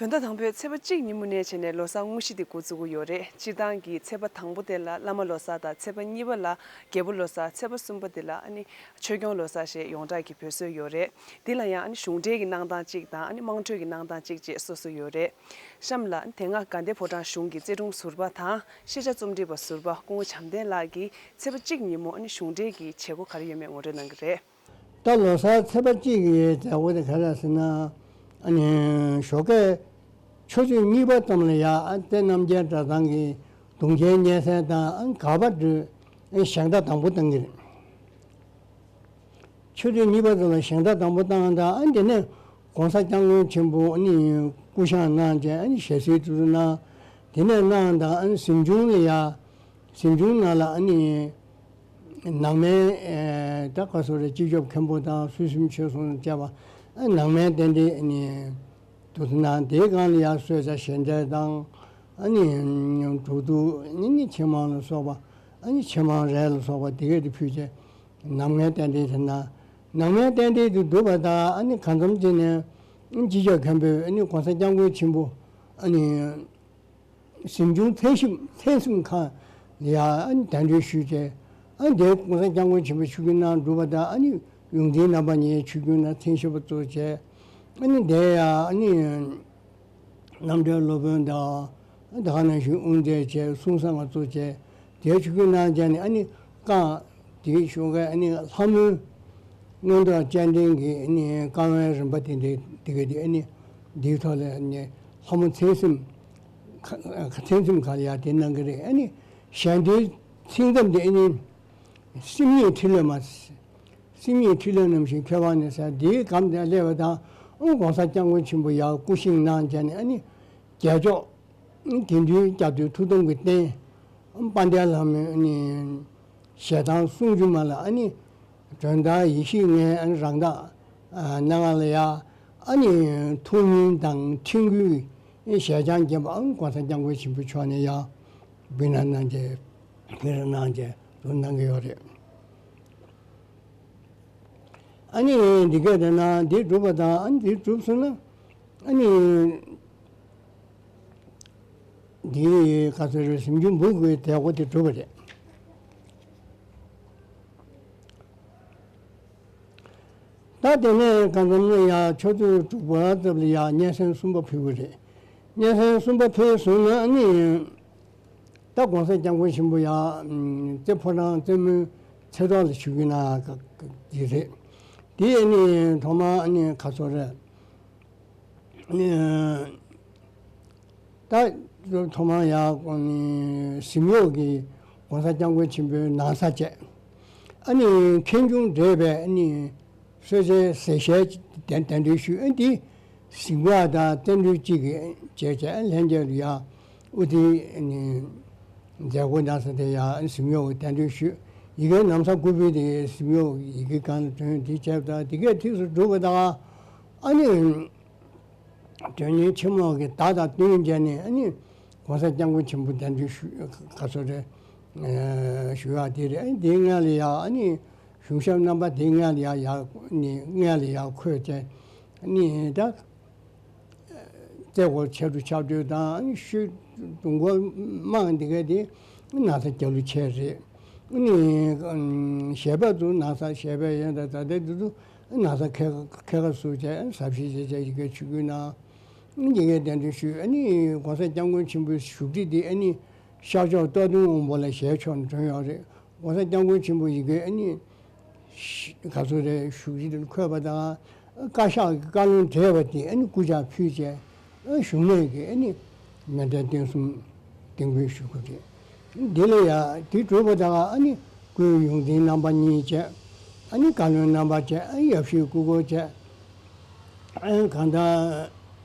བོད་ཟླ་དང་པོའི་ཚེས་པ་གཅིག་ཉིན་མོ་ནས་བྱས་ནས་ལོ་གསར་དངོས་གཞི་དེ་འགོ་བཙུགས་ཀྱི་ཡོད་རེད། སྤྱིར་བཏང་གི་ཚེས་པ་དང་པོ་དེ་ལ་བླ་མ་ལོ་གསར་དང་། ཚེས་པ་གཉིས་པ་ལ་རྒྱལ་པོ་ལོ་གསར། ཚེས་པ་གསུམ་པ་དེ་ལ་ཨ་ནི་ཆོས་སྐྱོང་ལོ་གསར་ཞེས་ཡོངས་གྲགས་ཀྱི་འབོད་སྲོལ་ཡོད་རེད། འདི་ལ་ཡང་ཨ་ནི་གཞུང་འབྲེལ་གྱི་གནང་སྟངས་གཅིག་དང་། ཨ་ནི་དམངས་ཁྲོད་ཀྱི་གནང་སྟངས་གཅིག་བཅས་སོ་སོ་ཡོད་རེད། གཤམ་ལ་དེ་སྔ་དགའ་ལྡན་ཕོ་བྲང་གཞུང་གི་རྩེ་དྲུང་ཟུར་པ་དང་ཤེས་བྱ་རྩོམ་སྒྲིག་པ་ཟུར་པ་སྐུ་ངོ་བྱམས་ལྡན་ལགས་ཀྱིས་ཚེས་པ་གཅིག་ཉིན་མོ་ཨ་ནི་གཞུང་འབྲེལ་གྱི་བྱེད་སྒོ་ག་རེ་ཡོད་མེད་ངོ་སྤྲོད་གནང་གི་རེད། ད་ལོ་གསར་ཚེས་པ་གཅིག་གི་མཛད་སྒོ་དེ་ག་རེ་ཟེར་ན། ཨ་ནི་ཞོགས་ཀས་ཆུ་ཚོད་གཉིས་པ་ཙམ་ལ་ཡ། ཨ། དེ་རྣམ་རྒྱལ་གྲྭ་ཚང་གི་གདུང་རྒྱལ་སྙན་གསན་དང་། ཨ། གར་པ་སྒྲོལ། ཨ། ཞལ་ཏ་དང་པོ་བཏང་གི་རེད། ཆུ་ཚོད་གཉིས་པ་ཙམ་ལ་ཞལ་ཏ་དང་པོ་བཏང་དང་། ཨ་ནི་དེ་ནས་གོང་ས་སྐྱབས་མགོན་ཆེན་པོ་ཨ་ནི་སྐུ་བཞེངས་གནང་བྱས། ཨ་ནི་ཞལ་གསེར་དུ་གནང་། དེ་ནས་གནང་དང་། ཨ་ནི་གཟིམ་ཆུང་ལ་ཡ། གཟིམ་ཆུང་ནང་ལ་ཨ་ནི་ནང་མའི་ཨེ་ད་ག་སོ་རེ་སྤྱི་ཁྱབ་མཁན་པོ་དང་། ཚུལ་ཁྲིམས་ཆོས་སྲུང་བཅས་པ། ཨ་ནང་མའི་རྟེན་འབྲེལ་ཨ་ནི་དུ་གནང་། དེའི་སྒང་ལ་ཡ་གསོལ་ཇ་ཞལ་འབྲས་དང་། ཨ་ནི་འབྲུ་གདུགས་ཨ་ནི་ཕྱེ་མར་ལ་སོགས་པ། ཨ་ནི་ཕྱེ་མར་རས་ལ་སོགས་པ་དེ་གས་དེ་ཕུལ་བྱས། ནང་མའི་རྟེན་འབྲེལ་དེ་གནང་། ནང་མའི་རྟེན་འབྲེལ་དེ་བསྡུ་བ་དང་། ཨ་ནི་གང་འཚམ་ཅིག་ནས་སྤྱི་ཁྱབ་མཁན་པོས་ཨ་ནི་གོང་ས་སྐྱབས་མགོན་ཆེན་པོ་ཨ་ནི་གཟིམ་ཆུང་ཚང་གཟིམ་ཚང་གཟིམ་ཁང་ལ་ཡ་ཨ་ནི་གདན་འདྲེན་ཞུས་བྱས། ཨ་ནི་དེ་གོང་ས་སྐྱབས་མགོན་ཆེན་པོས་ཆིབས་བསྒྱུར་གནང་གྲུབ་པ་དང་། ཨ་ནི་ཡོངས་འཛིན་རྣམ་པ་གཉིས་ཆིབས་བསྒྱུར་གནང་། མཚན་ཞབས་པ་གཙོ་བྱས། ཨ་ནི་དེ་ཡ་ཨ་ནི། རྣམ་གྲོལ་སློབ་དཔོན་དང་། ད་ག་ནང་བཞིན་དབུ་མཛད་བཅས་གསུང་གསང་བ་གཙོ་བྱས། དེའི་ཆིབས་བསྒྱུར་གནང་བྱས་ནས། ཨ་ནི་བསྐང་། དེའི་ཞོར་ག་ཨ་ནི་ལྷ་མོའི་མངོན་རྟོགས་སྤྱན་འདྲེན་གྱི་ཨ་ནི་བསྐང་བའི་རིམ་པ་དེ་འདྲའི་དེ་ག་དེ་ཨ་ནི་འདིའི་ཐོག་ལ་ཨ་ནི་ལྷ་མོ་མཚན་གཟིམ་ཁ་མཚན་གཟིམ་ཁང་ལ་ཡ་དེ་གནང་གི་རེད། ཨ་ནི་ཞལ་འདོན་ཚིག་མཚམས་དེ་ཨ་ནི་སེམས་ཉིད་ཁྲི་ལོ་མ། སེམས་ཉིད་ཁྲི་ལོ་ནམ་ཞིག་འཁྱོལ་བ་ནས་ཟེར། འདིའི་སྒང་དེ་སླེབས་པ་དང་། ཨོ་གོང་ས་སྐྱབས་མགོན་ཆེན་པོ་ཡར་སྐུ་བཞེངས་གནང་བྱས་ནས། ཨ་ནི་རྒྱལ་མཆོག་དགེ་འདུན་སྐྱབས་མགོན་ཐུགས་དམ་གྱི་རྟེན་དཔལ་ལྡན་ལྷ་མོའི་ཨ་ནི་ཞལ་ཐང་སུམ་ཅུ་མ་ལ་ཨ་ནི་སྒྲོན་དར་ཡེ་ཤེས་ལྔའི་ཨ་ནི་རང་རྟགས་སྣ་ལྔ་ལ་ཡ། ཨ་ནི་ཐུགས་སྨོན་དང་ཁྲིམས་སྐུལ་ཞལ་བྱང་བརྒྱན་པ་ཨ་ནི་གོང་ས་སྐྱབས་མགོན་ཆེན་པོ་མཆོག་ནས་ཡར་འབུལ་གནང་གནང་བྱས། འབུལ་གནང་བྱས་འདུག་གནང་གི་ཡོད་རེད། ཨ་ནི་འདི་ག་དེ་ན་འདི་གྲུབ་པ་དང་། ཨ་ནི་འདི་གྲུབ་སོང་ན་ཨ་ནི་འདི་ག་ཚོད་རེད། གཟིམ་ཆུང་འབུལ་དགོས་དེ་འོ་དེ་གྲུབ་པ་རེད། ད་དེ་ནས་གང་འཚམ་ནས་ཡ་ཆུ་ཚོད་དྲུག་པ་ཙམ་ལ་ཡ་སྙན་སེང་གསུམ་པ་ཕུལ་གི་རེད། སྙན་སེང་གསུམ་པ་ཕུལ་སོང་ན་ཨ་ནི། ད་གོང་ས་སྐྱབས་མགོན་ཆེན་པོ་ཡ་རྩེ་ཕོ་བྲང་རྩེ་མོའི་ཚེ་ཐོག་ལ་བཞུགས་ཡོད་ན་གི་རེད། དེ་ནི་ཐོག་མ་ནི་ག་ཚོད་རེད། ད་ཐོག་མ་ཡ་གཟིམ་གཡོག་གི་གོང་ས་སྐྱབས་མགོན་ཆེན་པོའི་ན་བཟའ་བཅས། ཨ་ནི་མཁན་ཆུང་བགྲེས་པས་ནི་གསོལ་ཇའི་ཟས་ཞལ་གདན་གདན་འདྲེན་ཞུས། ཨ་འདི་གཟིམ་འགག་དང་བརྟན་སྒྲོལ་གཅིག་གིས་བྱས་བྱས། ལྷན་རྒྱས་ལ་ཡ་ཨུ་ཐི་ནི་མཛད་སྒོ་གནང་ས་དེ་ཡ་གཟིམ་གཡོག་གི་གདན་འདྲེན་ཞུས། ཡི་གེ་ན་བཟའ་སྐུ་ཕུད་དེ་གཟིམ་གཡོག་ཡི་གེ་སྒང་ལ་བསྒྲོན། དེ་བྱས་པ་དང་དེ་གས་ཐིགས་སུ་གྲུབ་པ་དང་། ཨ་ནི་དོན་གཉེར་ཆེན་མོ་གི་བརྡ་དང་བསྟུན་བྱས་ནས། ཨ་ནི་གོང་ས་སྐྱབས་མགོན་ཆེན་པོ་གདན་འདྲེན་ཞུ་ག་ཚོད་རེད། ཞུ་ཡག་དེ་རེད། ཨ་ནི་དེའི་སྔ་ལ་ཡ་ཨ་ནི་གཞུང་ཞབས་རྣམ་པ་དེའི་སྔ་ལ་ཡ་ཡ་ནི་སྔ་ལ་ཡ་འཁོད་བྱས། ཨ་ནི་ད་རྩེ་སྐོར་ཕྱར་གྲུ་ཕྱར་གྲུ་དང་། ཨ་ནི་ཤོད་དུང་སྐོར་དམངས་འདི་གས་དེ་ན་བཟའ་རྒྱབ་ལོགས་ཕྱེ་རེད། ཨ་ནི་ཞལ་པར་དུ་ན་བཟའ་ཞལ་པར་ཡོད་ད་ད་ལྟ་འདི་ཚོ། ན་བཟའ་ཁལ་ཁལ་ཁ་བཟོས་བྱས། ཟབ་ཞི་བྱས་བྱས་ཡི་གེ་ཆིབས་བསྒྱུར་གནང་། ཡི་གེ་གདན་འདྲེན་ཞུས། ཨ་ནི་གོང་ས་སྐྱབས་མགོན་ཆེན་པོའི་བཞུགས་ཁྲི་དེ་ཨ་ནི་ཤར་ཕྱོགས་རྟ་བདུན་དབང་པོ་ལ་ཞལ་ཕྱོགས་ནས་བསྒྲོན་ཡོད་རེད། གོང་ས་སྐྱབས་མགོན་ཆེན་པོ་ཡི་གེ་ཨ་ནི་ག་ཚོད་རེད། བཞུགས་ཁྲི་དེ་འཁོད་པ་དང་། བཀའ་ཤག་གི་བཀའ་བློན་བགྲེས་པ་དེ་ཨ་ནི་སྐུ་ཕྱག་ཕུལ་བྱས། ཨ་བཞུགས་གནས་ཀྱི་ཨ་ནི་མཎྜལ་རྟེན་གསུམ་རྟེན་སྐུལ་ཞུ་དགོས་རེད། འདི་ལ་ཡ་དེ་གྲུབ་པ་དང་། ཨ་ནི་སྐུའི་ཡོངས་འཛིན་རྣམ་པ་གཉིས་བཅས། ཨ་ནི་བཀའ་བློན་རྣམ་པ་བཅས། ཨ་ནི་ཡབ་གཞིས་སྐུ་འཁོར་བཅས། ཨ་ནི་གང་ལྟར་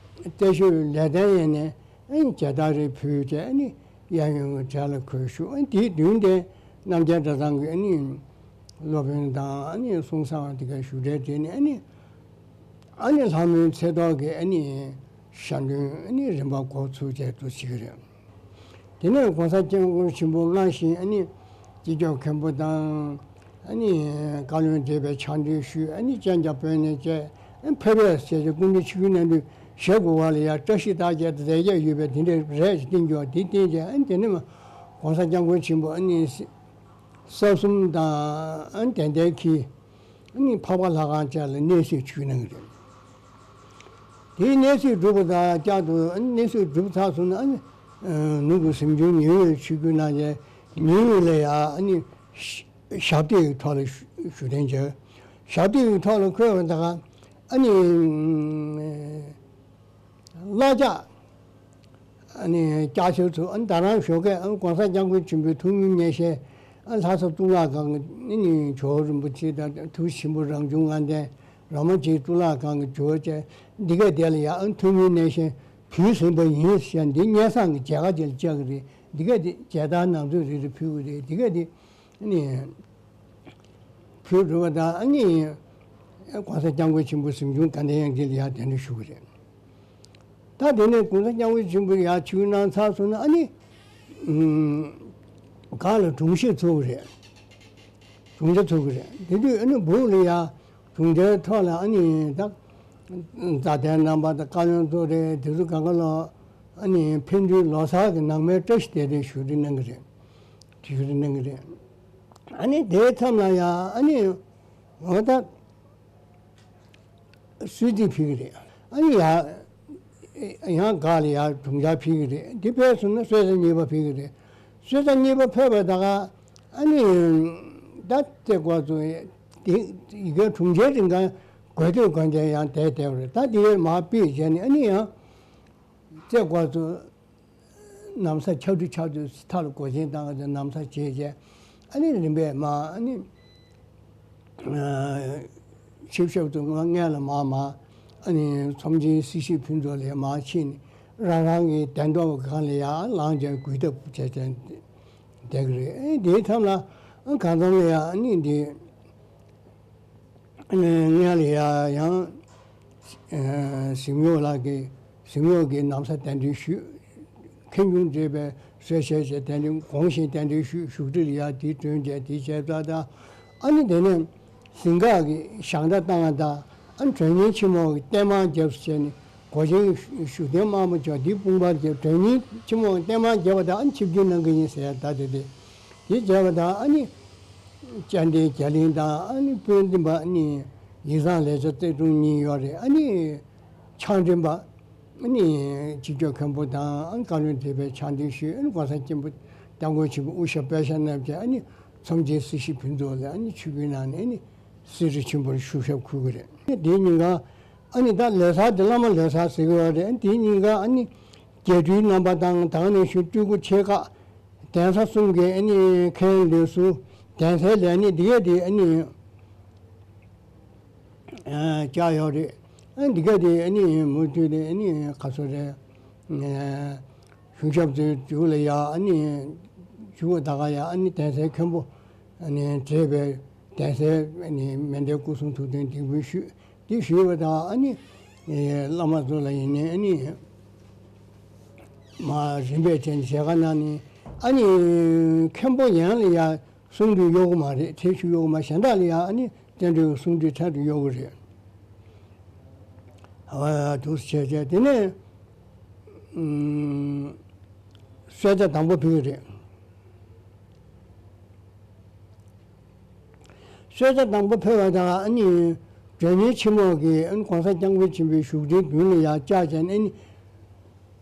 རྩེ་ཤོད་ལེགས་ལྡན་ཡས་ནས་ཨ་ནི་མཇལ་དར་རེ་ཕུལ་བྱས། ཨ་ནི་གཡས་གཡོན་གྱི་གྲལ་ལ་འཁོད་བཞུགས། ཨ་ནི་དེའི་མདུན་དེ་རྣམ་རྒྱལ་གྲྭ་ཚང་གི་ཨ་ནི་སློབ་དཔོན་དང་། ཨ་ནི་གསུང་གསང་བ་དེ་ག་བཞུགས་གྲལ་དེ་ནས། ཨ་ནི་ཨ་ནི་ལྷ་མོའི་ཚེ་ཐོག་གི་ཨ་ནི་ཞལ་འདོན་ཨ་ནི་རིམ་པ་འགོ་ཚུགས་བྱས་འདུག་ཟེར་གྱི་རེད། དེ་ནས་གོང་ས་སྐྱབས་མགོན་ཆེན་པོ་སྔར་བཞིན་ཨ་ནི་སྤྱི་ཁྱབ་མཁན་པོ་དང་། ཨ་ནི་བཀའ་བློན་བགྲེས་པའི་ཕྱག་འབུལ་ཞུས། ཨ་ནི་གཅེན་གཅུང་དཔོན་གནས་བཅས། ཨ་ནི་ཕེབས་རོགས་ཞེས་བྱས། སྐུ་མདུན་ཆིབས་བསྒྱུར་གནང་དུས་ཞལ་དགུ་པ་ལ་ཡ་བཀྲ་ཤིས་རྟགས་བརྒྱད་དང་རྫས་བརྒྱད་ཡོད་པའི་དེ་འདྲ་རེད་ཅེས་བསྟན་གྱི་ཡོད། དེ་བསྟན་བྱས། ཨ་ནི་དེ་ནས་མ་གོང་ས་སྐྱབས་མགོན་ཆེན་པོ་ཨ་ནི་ས་གསུམ་དང་། ཨ་ནི་དན་ལྡན་གྱིས་ཨ་ནི་འཕགས་པ་ལྷ་ཁང་བཅས་ལ་གནས་གཟིགས་ཆིབས་བསྒྱུར་གནང་གི་རེད། དེའི་གནས་གཟིགས་གྲུབ་པ་དང་བསྐྱར་དུ་གནས་གཟིགས་གྲུབ་ཚར་སོང་ན། ཨ་ནི་ནུབ་ཀྱི་གཟིམ་ཆུང་ཉི་འོད་ཆིབས་བསྒྱུར་གནང་བྱས། ཉི་འོད་ལ་ཡ་ཨ་ནི་ཞབས་སྟེགས་ཀྱི་ཐོག་ལ་བཞུགས་གདན་བྱས། ཞབས་སྟེགས་ཀྱི་ཐོག་ལ་འཁོད་པ་དང་། ཨ་ནི་བླ་ལྕག་ཨ་ནི་ལྕགས་ཤོག་ཚུ། ཨ་ནི་ད་རང་ཞོགས་ཀས་ཨ་ནི་གོང་ས་སྐྱབས་མགོན་ཆེན་པོའི་ཐུགས་སྨོན་སྙན་ཤལ། ལྷ་ས་གཙུག་ལག་ཁང་གི་ནི་ཇོ་བོ་རིན་པོ་ཆེ་དང་ཐུགས་ཆེན་པོ་རང་བྱུང་ལྔ་ལྡན། ར་མ་ཆེན་གཙུག་ལག་ཁང་གི་ཇོ་བོ་བཅས་འདི་ག་དེ་ལ་ཡང་ཐུགས་ཉིད་གནས་ཤིང་བུད་ཟིན་པ་ཡིན་ཟེར། འདི་སྙན་སེང་གི་མཇལ་ཁ་དེ་ལ་བཅར་གི་རེད། འདི་ག་དེ་མཇལ་དར་ནང་ཚུད་རེ་རེ་ཕུལ་གི་རེད། འདི་ག་དེ་ནི་ཕུལ་འགྲོ་བ་དང་། ཨ་ནི་༸གོང་ས་༸སྐྱབས་མགོན་ཆེན་པོ་གཟིམ་ཆུང་དགའ་ལྡན་ཡང་རྩེ་ལ་ཡར་གདན་འདྲེན་ཞུ་གི་རེད། ད་དེ་ནས་༸གོང་ས་༸སྐྱབས་མགོན་ཆེན་པོ་ཡར་ཆིབས་གནང་ཚར་སོང་ན། ཨ་ནི་ཨུམ་སྒར་ལ་དྲུང་ཆེ་ཚོགས་ཀྱི་རེད། དྲུང་ཆེ་ཚོགས་ཀྱི་རེད། དེ་དུས་ཨ་ནི་སྦུག་ལ་ཡར་དྲུང་ཆེའི་ཐོག་ལ་ཨ་ནི་ད་མཛའ་བརྟན་རྣམ་པ་དང་བཀའ་བློན་ཚོགས་རེད། དེ་ཚོ་གང་ག་ལ་ཨ་ནི་ཕན་ཚུན་ལོ་གསར་གྱི་ནང་མའི་བཀྲ་ཤིས་བདེ་ལེགས་ཞུ་རེ་གནང་གི་རེད། ཞུ་རེ་གནང་གི་རེད། ཨ་ནི་དེའི་མཚམས་ལ་ཡང་ཨ་ནི་འོ་ད། གསོལ་ཚིགས་ཕུལ་གྱི་རེད། ཨ་ནི་ཡང་ཡང་སྒར་ལ་ཡར་དྲུང་ཆེ་ཕུལ་གྱི་རེད། འདི་ཕེབས་སོང་ན་གསོལ་ཚིགས་གཉིས་པ་ཕུལ་གྱི་རེད། གསོལ་ཚིགས་གཉིས་པ་ཕུལ་བ་ད་ག་ཨ་ནི་ད་རྩེ་སྐོར་ཚོ་དེ་ཡི་གེ་དྲུང་ཆེ་རིང་ག་དགོས་འདོད་དགོས་འདོད་ཡང་བསྡད་བསྡད་པ་རེད། ད་དེ་མར་ཕུད་བྱས་ནས་ཨ་ནི་ཡང་རྩེ་སྐོར་ཚོ། ན་བཟའ་ཆག་འཐུ་ཆག་འཐུ་མཐའ་ལ་སྒོ་ཆེན་བཏང་བ་དང་ན་བཟའ་བྱས་བྱས། ཨ་ནི་རིམ་པས་མར་ཨ་ནི་ཆིབས་ཞབས་ཚོ་སྔོན་ལ་མར་མར་ཨ་ནི་ཚོམས་ཆེན་སྲི་ཞུ་ཕུན་ཚོགས་ལ་མར་ཕྱིན་ནས་རང་རང་གི་གདན་ཐོག་སྒང་ལ་ཡར་ལངས་བྱས་གུས་བཏུད་བྱས་བྱས་བསྡད་ཀྱི་རེད། ཨ་ནི་དེའི་མཚམས་ལ་ཨ་གང་འཚམ་ལ་ཡང་ཨ་ནི་འདི། སྔོན་ལ་ཡང་ཡང་གཟིམ་གཡོག་ལགས་ཀྱིས་གཟིམ་གཡོག་གི་ན་བཟའ་གདན་འདྲེན་ཞུས། ཁེངས་སྐྱུང་མཛད་པའི་གསོལ་ཞལ་བཞེས་གདན་འདྲེན་དགོངས་བཞེས་གདན་འདྲེན་ཞུས། བཞུགས་ཁྲི་ལ་ཡར་དེ་བསྐྲུན་བྱས་དེ་བྱས་ཙང་། ད་ཨ་ནི་དེ་ནས་གཟིམ་འགག་གི་ཞག་འདྲ་བཏང་བ་དང་། ཨ་ནི་མགྲོན་གཉེར་ཆེན་མོ་གི་རྟེན་མར་བརྒྱབ་བྱས་ནས་སྒོ་ཆེན་བཞུགས་གདན་དམར་པོ་བྱས་དེའི་དཔུང་པར་བརྒྱབ། མགྲོན་གཉེར་ཆེན་མོ་གི་རྟེན་མར་བརྒྱབ་པ་དང་ཨ་ནི་ཆིབས་བསྒྱུར་གནང་གི་ཡིན་ཟེར། ད་དེ་དེ་དེ་བྱས་པ་དང་ཨ་ནི། བཅར་འདྲིའི་རྒྱ་གླིང་དང་། ཨ་ནི་དཔོན་འདེམས་པ་ཨ་ནི་ཡིག་ཚང་ལས་བྱེད་རྩེ་དྲུང་གཉིས་ཡོད་རེད། ཨ་ནི་ཕྱག་འདེམས་པ་ཨ་ནི་སྤྱི་ཁྱབ་མཁན་པོ་དང་། ཨ་ནི་བཀའ་བློན་ཁྲི་པའི་ཕྱག་འདེམས་ཞུས། ཨ་ནི་༸གོང་ས་སྐྱབས་མགོན་ཆེན་པོ་དགའ་ལྡན་ཡང་རྩེ་ལ་ཨ་ནི་ཚོམས་ཆེན་སྲི་ཞུ་ཕུན་ཚོགས་ལ་ཨ་ནི་ཆིབས་བསྒྱུར་གནང་ནས་ཨ་ནི་གསེར་ཁྲི་ཆེན་པོར་བཞུགས་ཞབས་འཁོད་ཀྱི་རེད། ཨ་ནི་དེའི་ཉིན་ག་ཨ་ནི་ད་ལོ་གསར་དེ་བླ་མ་ལོ་གསར་ཟེར་གྱི་ཡོད་རེད། ཨ་ནི་དེའི་ཉིན་ག་ཨ་ནི་རྒྱས་སྤྲོས་རྣམ་པ་དང་། ད་ག་ནང་བཞིན་སྤྲུལ་སྐུ་ཆེ་ཁག་གདན་ས་གསུམ་གྱི་ཨ་ནི་མཁན་ལས་ཟུར་གདན་སའི་ལས་སྣེ་འདི་གས་དེ་ཨ་ནི་ཨ་བཅར་ཡོད་རེད། ཨ་འདི་གས་དེ་ཨ་ནི་མུ་མཐུད་དེ་ཨ་ནི་ག་ཚོད་རེད། ཨ་གཞུང་ཞབས་ཚོའི་མཇུག་ལ་ཡ་ཨ་ནི་མཇུག་ད་ག་ཡ་ཨ་ནི་གདན་སའི་མཁན་པོ་ཨ་ནི་བགྲེས་པའི་གདན་སའི་ཨ་ནི་མཎྜལ་སྐུ་གསུང་ཐུགས་རྟེན་འདེགས་འབུལ་ཞུས། དེ་ཞུས་པ་དང་ཨ་ནི་ཨེ་བླ་མ་ཚོ་ལ་ཡིན་ནའི་ཨ་ནི་མར་རིམ་པས་བྱས་ནས་མཇལ་ཁ་གནང་ནས། ཨ་ནི་མཁན་པོ་ཡན་ལ་ཡ་གསུང་འདུས་གཡོག་གི་མ་རེད། ཁྲིད་ཞུ་གཡོག་གི་མ། གཞན་དག་ལ་ཡ་ཨ་ནི་བསྟན་འགྲོའི་གསུང་འདུས་ཕྲག་ཏུ་གཡོག་གི་རེད། ཨ་འདུག་སེ་བྱས་བྱས་དེ་ནས་ཨུམ་གསོལ་ཇ་དང་པོ་ཕུལ་གི་རེད། གསོལ་ཇ་དང་པོ་ཕུལ་བ་དང་ཨ་ནི་མགྲོན་གཉེར་ཆེན་མོ་གིས་ཨ་ནི་༸གོང་ས་༸སྐྱབས་མགོན་ཆེན་པོའི་བཞུགས་ཁྲིའི་མདུན་ལ་ཡར་བཅར་བྱས་ནས། ཨ་ནི་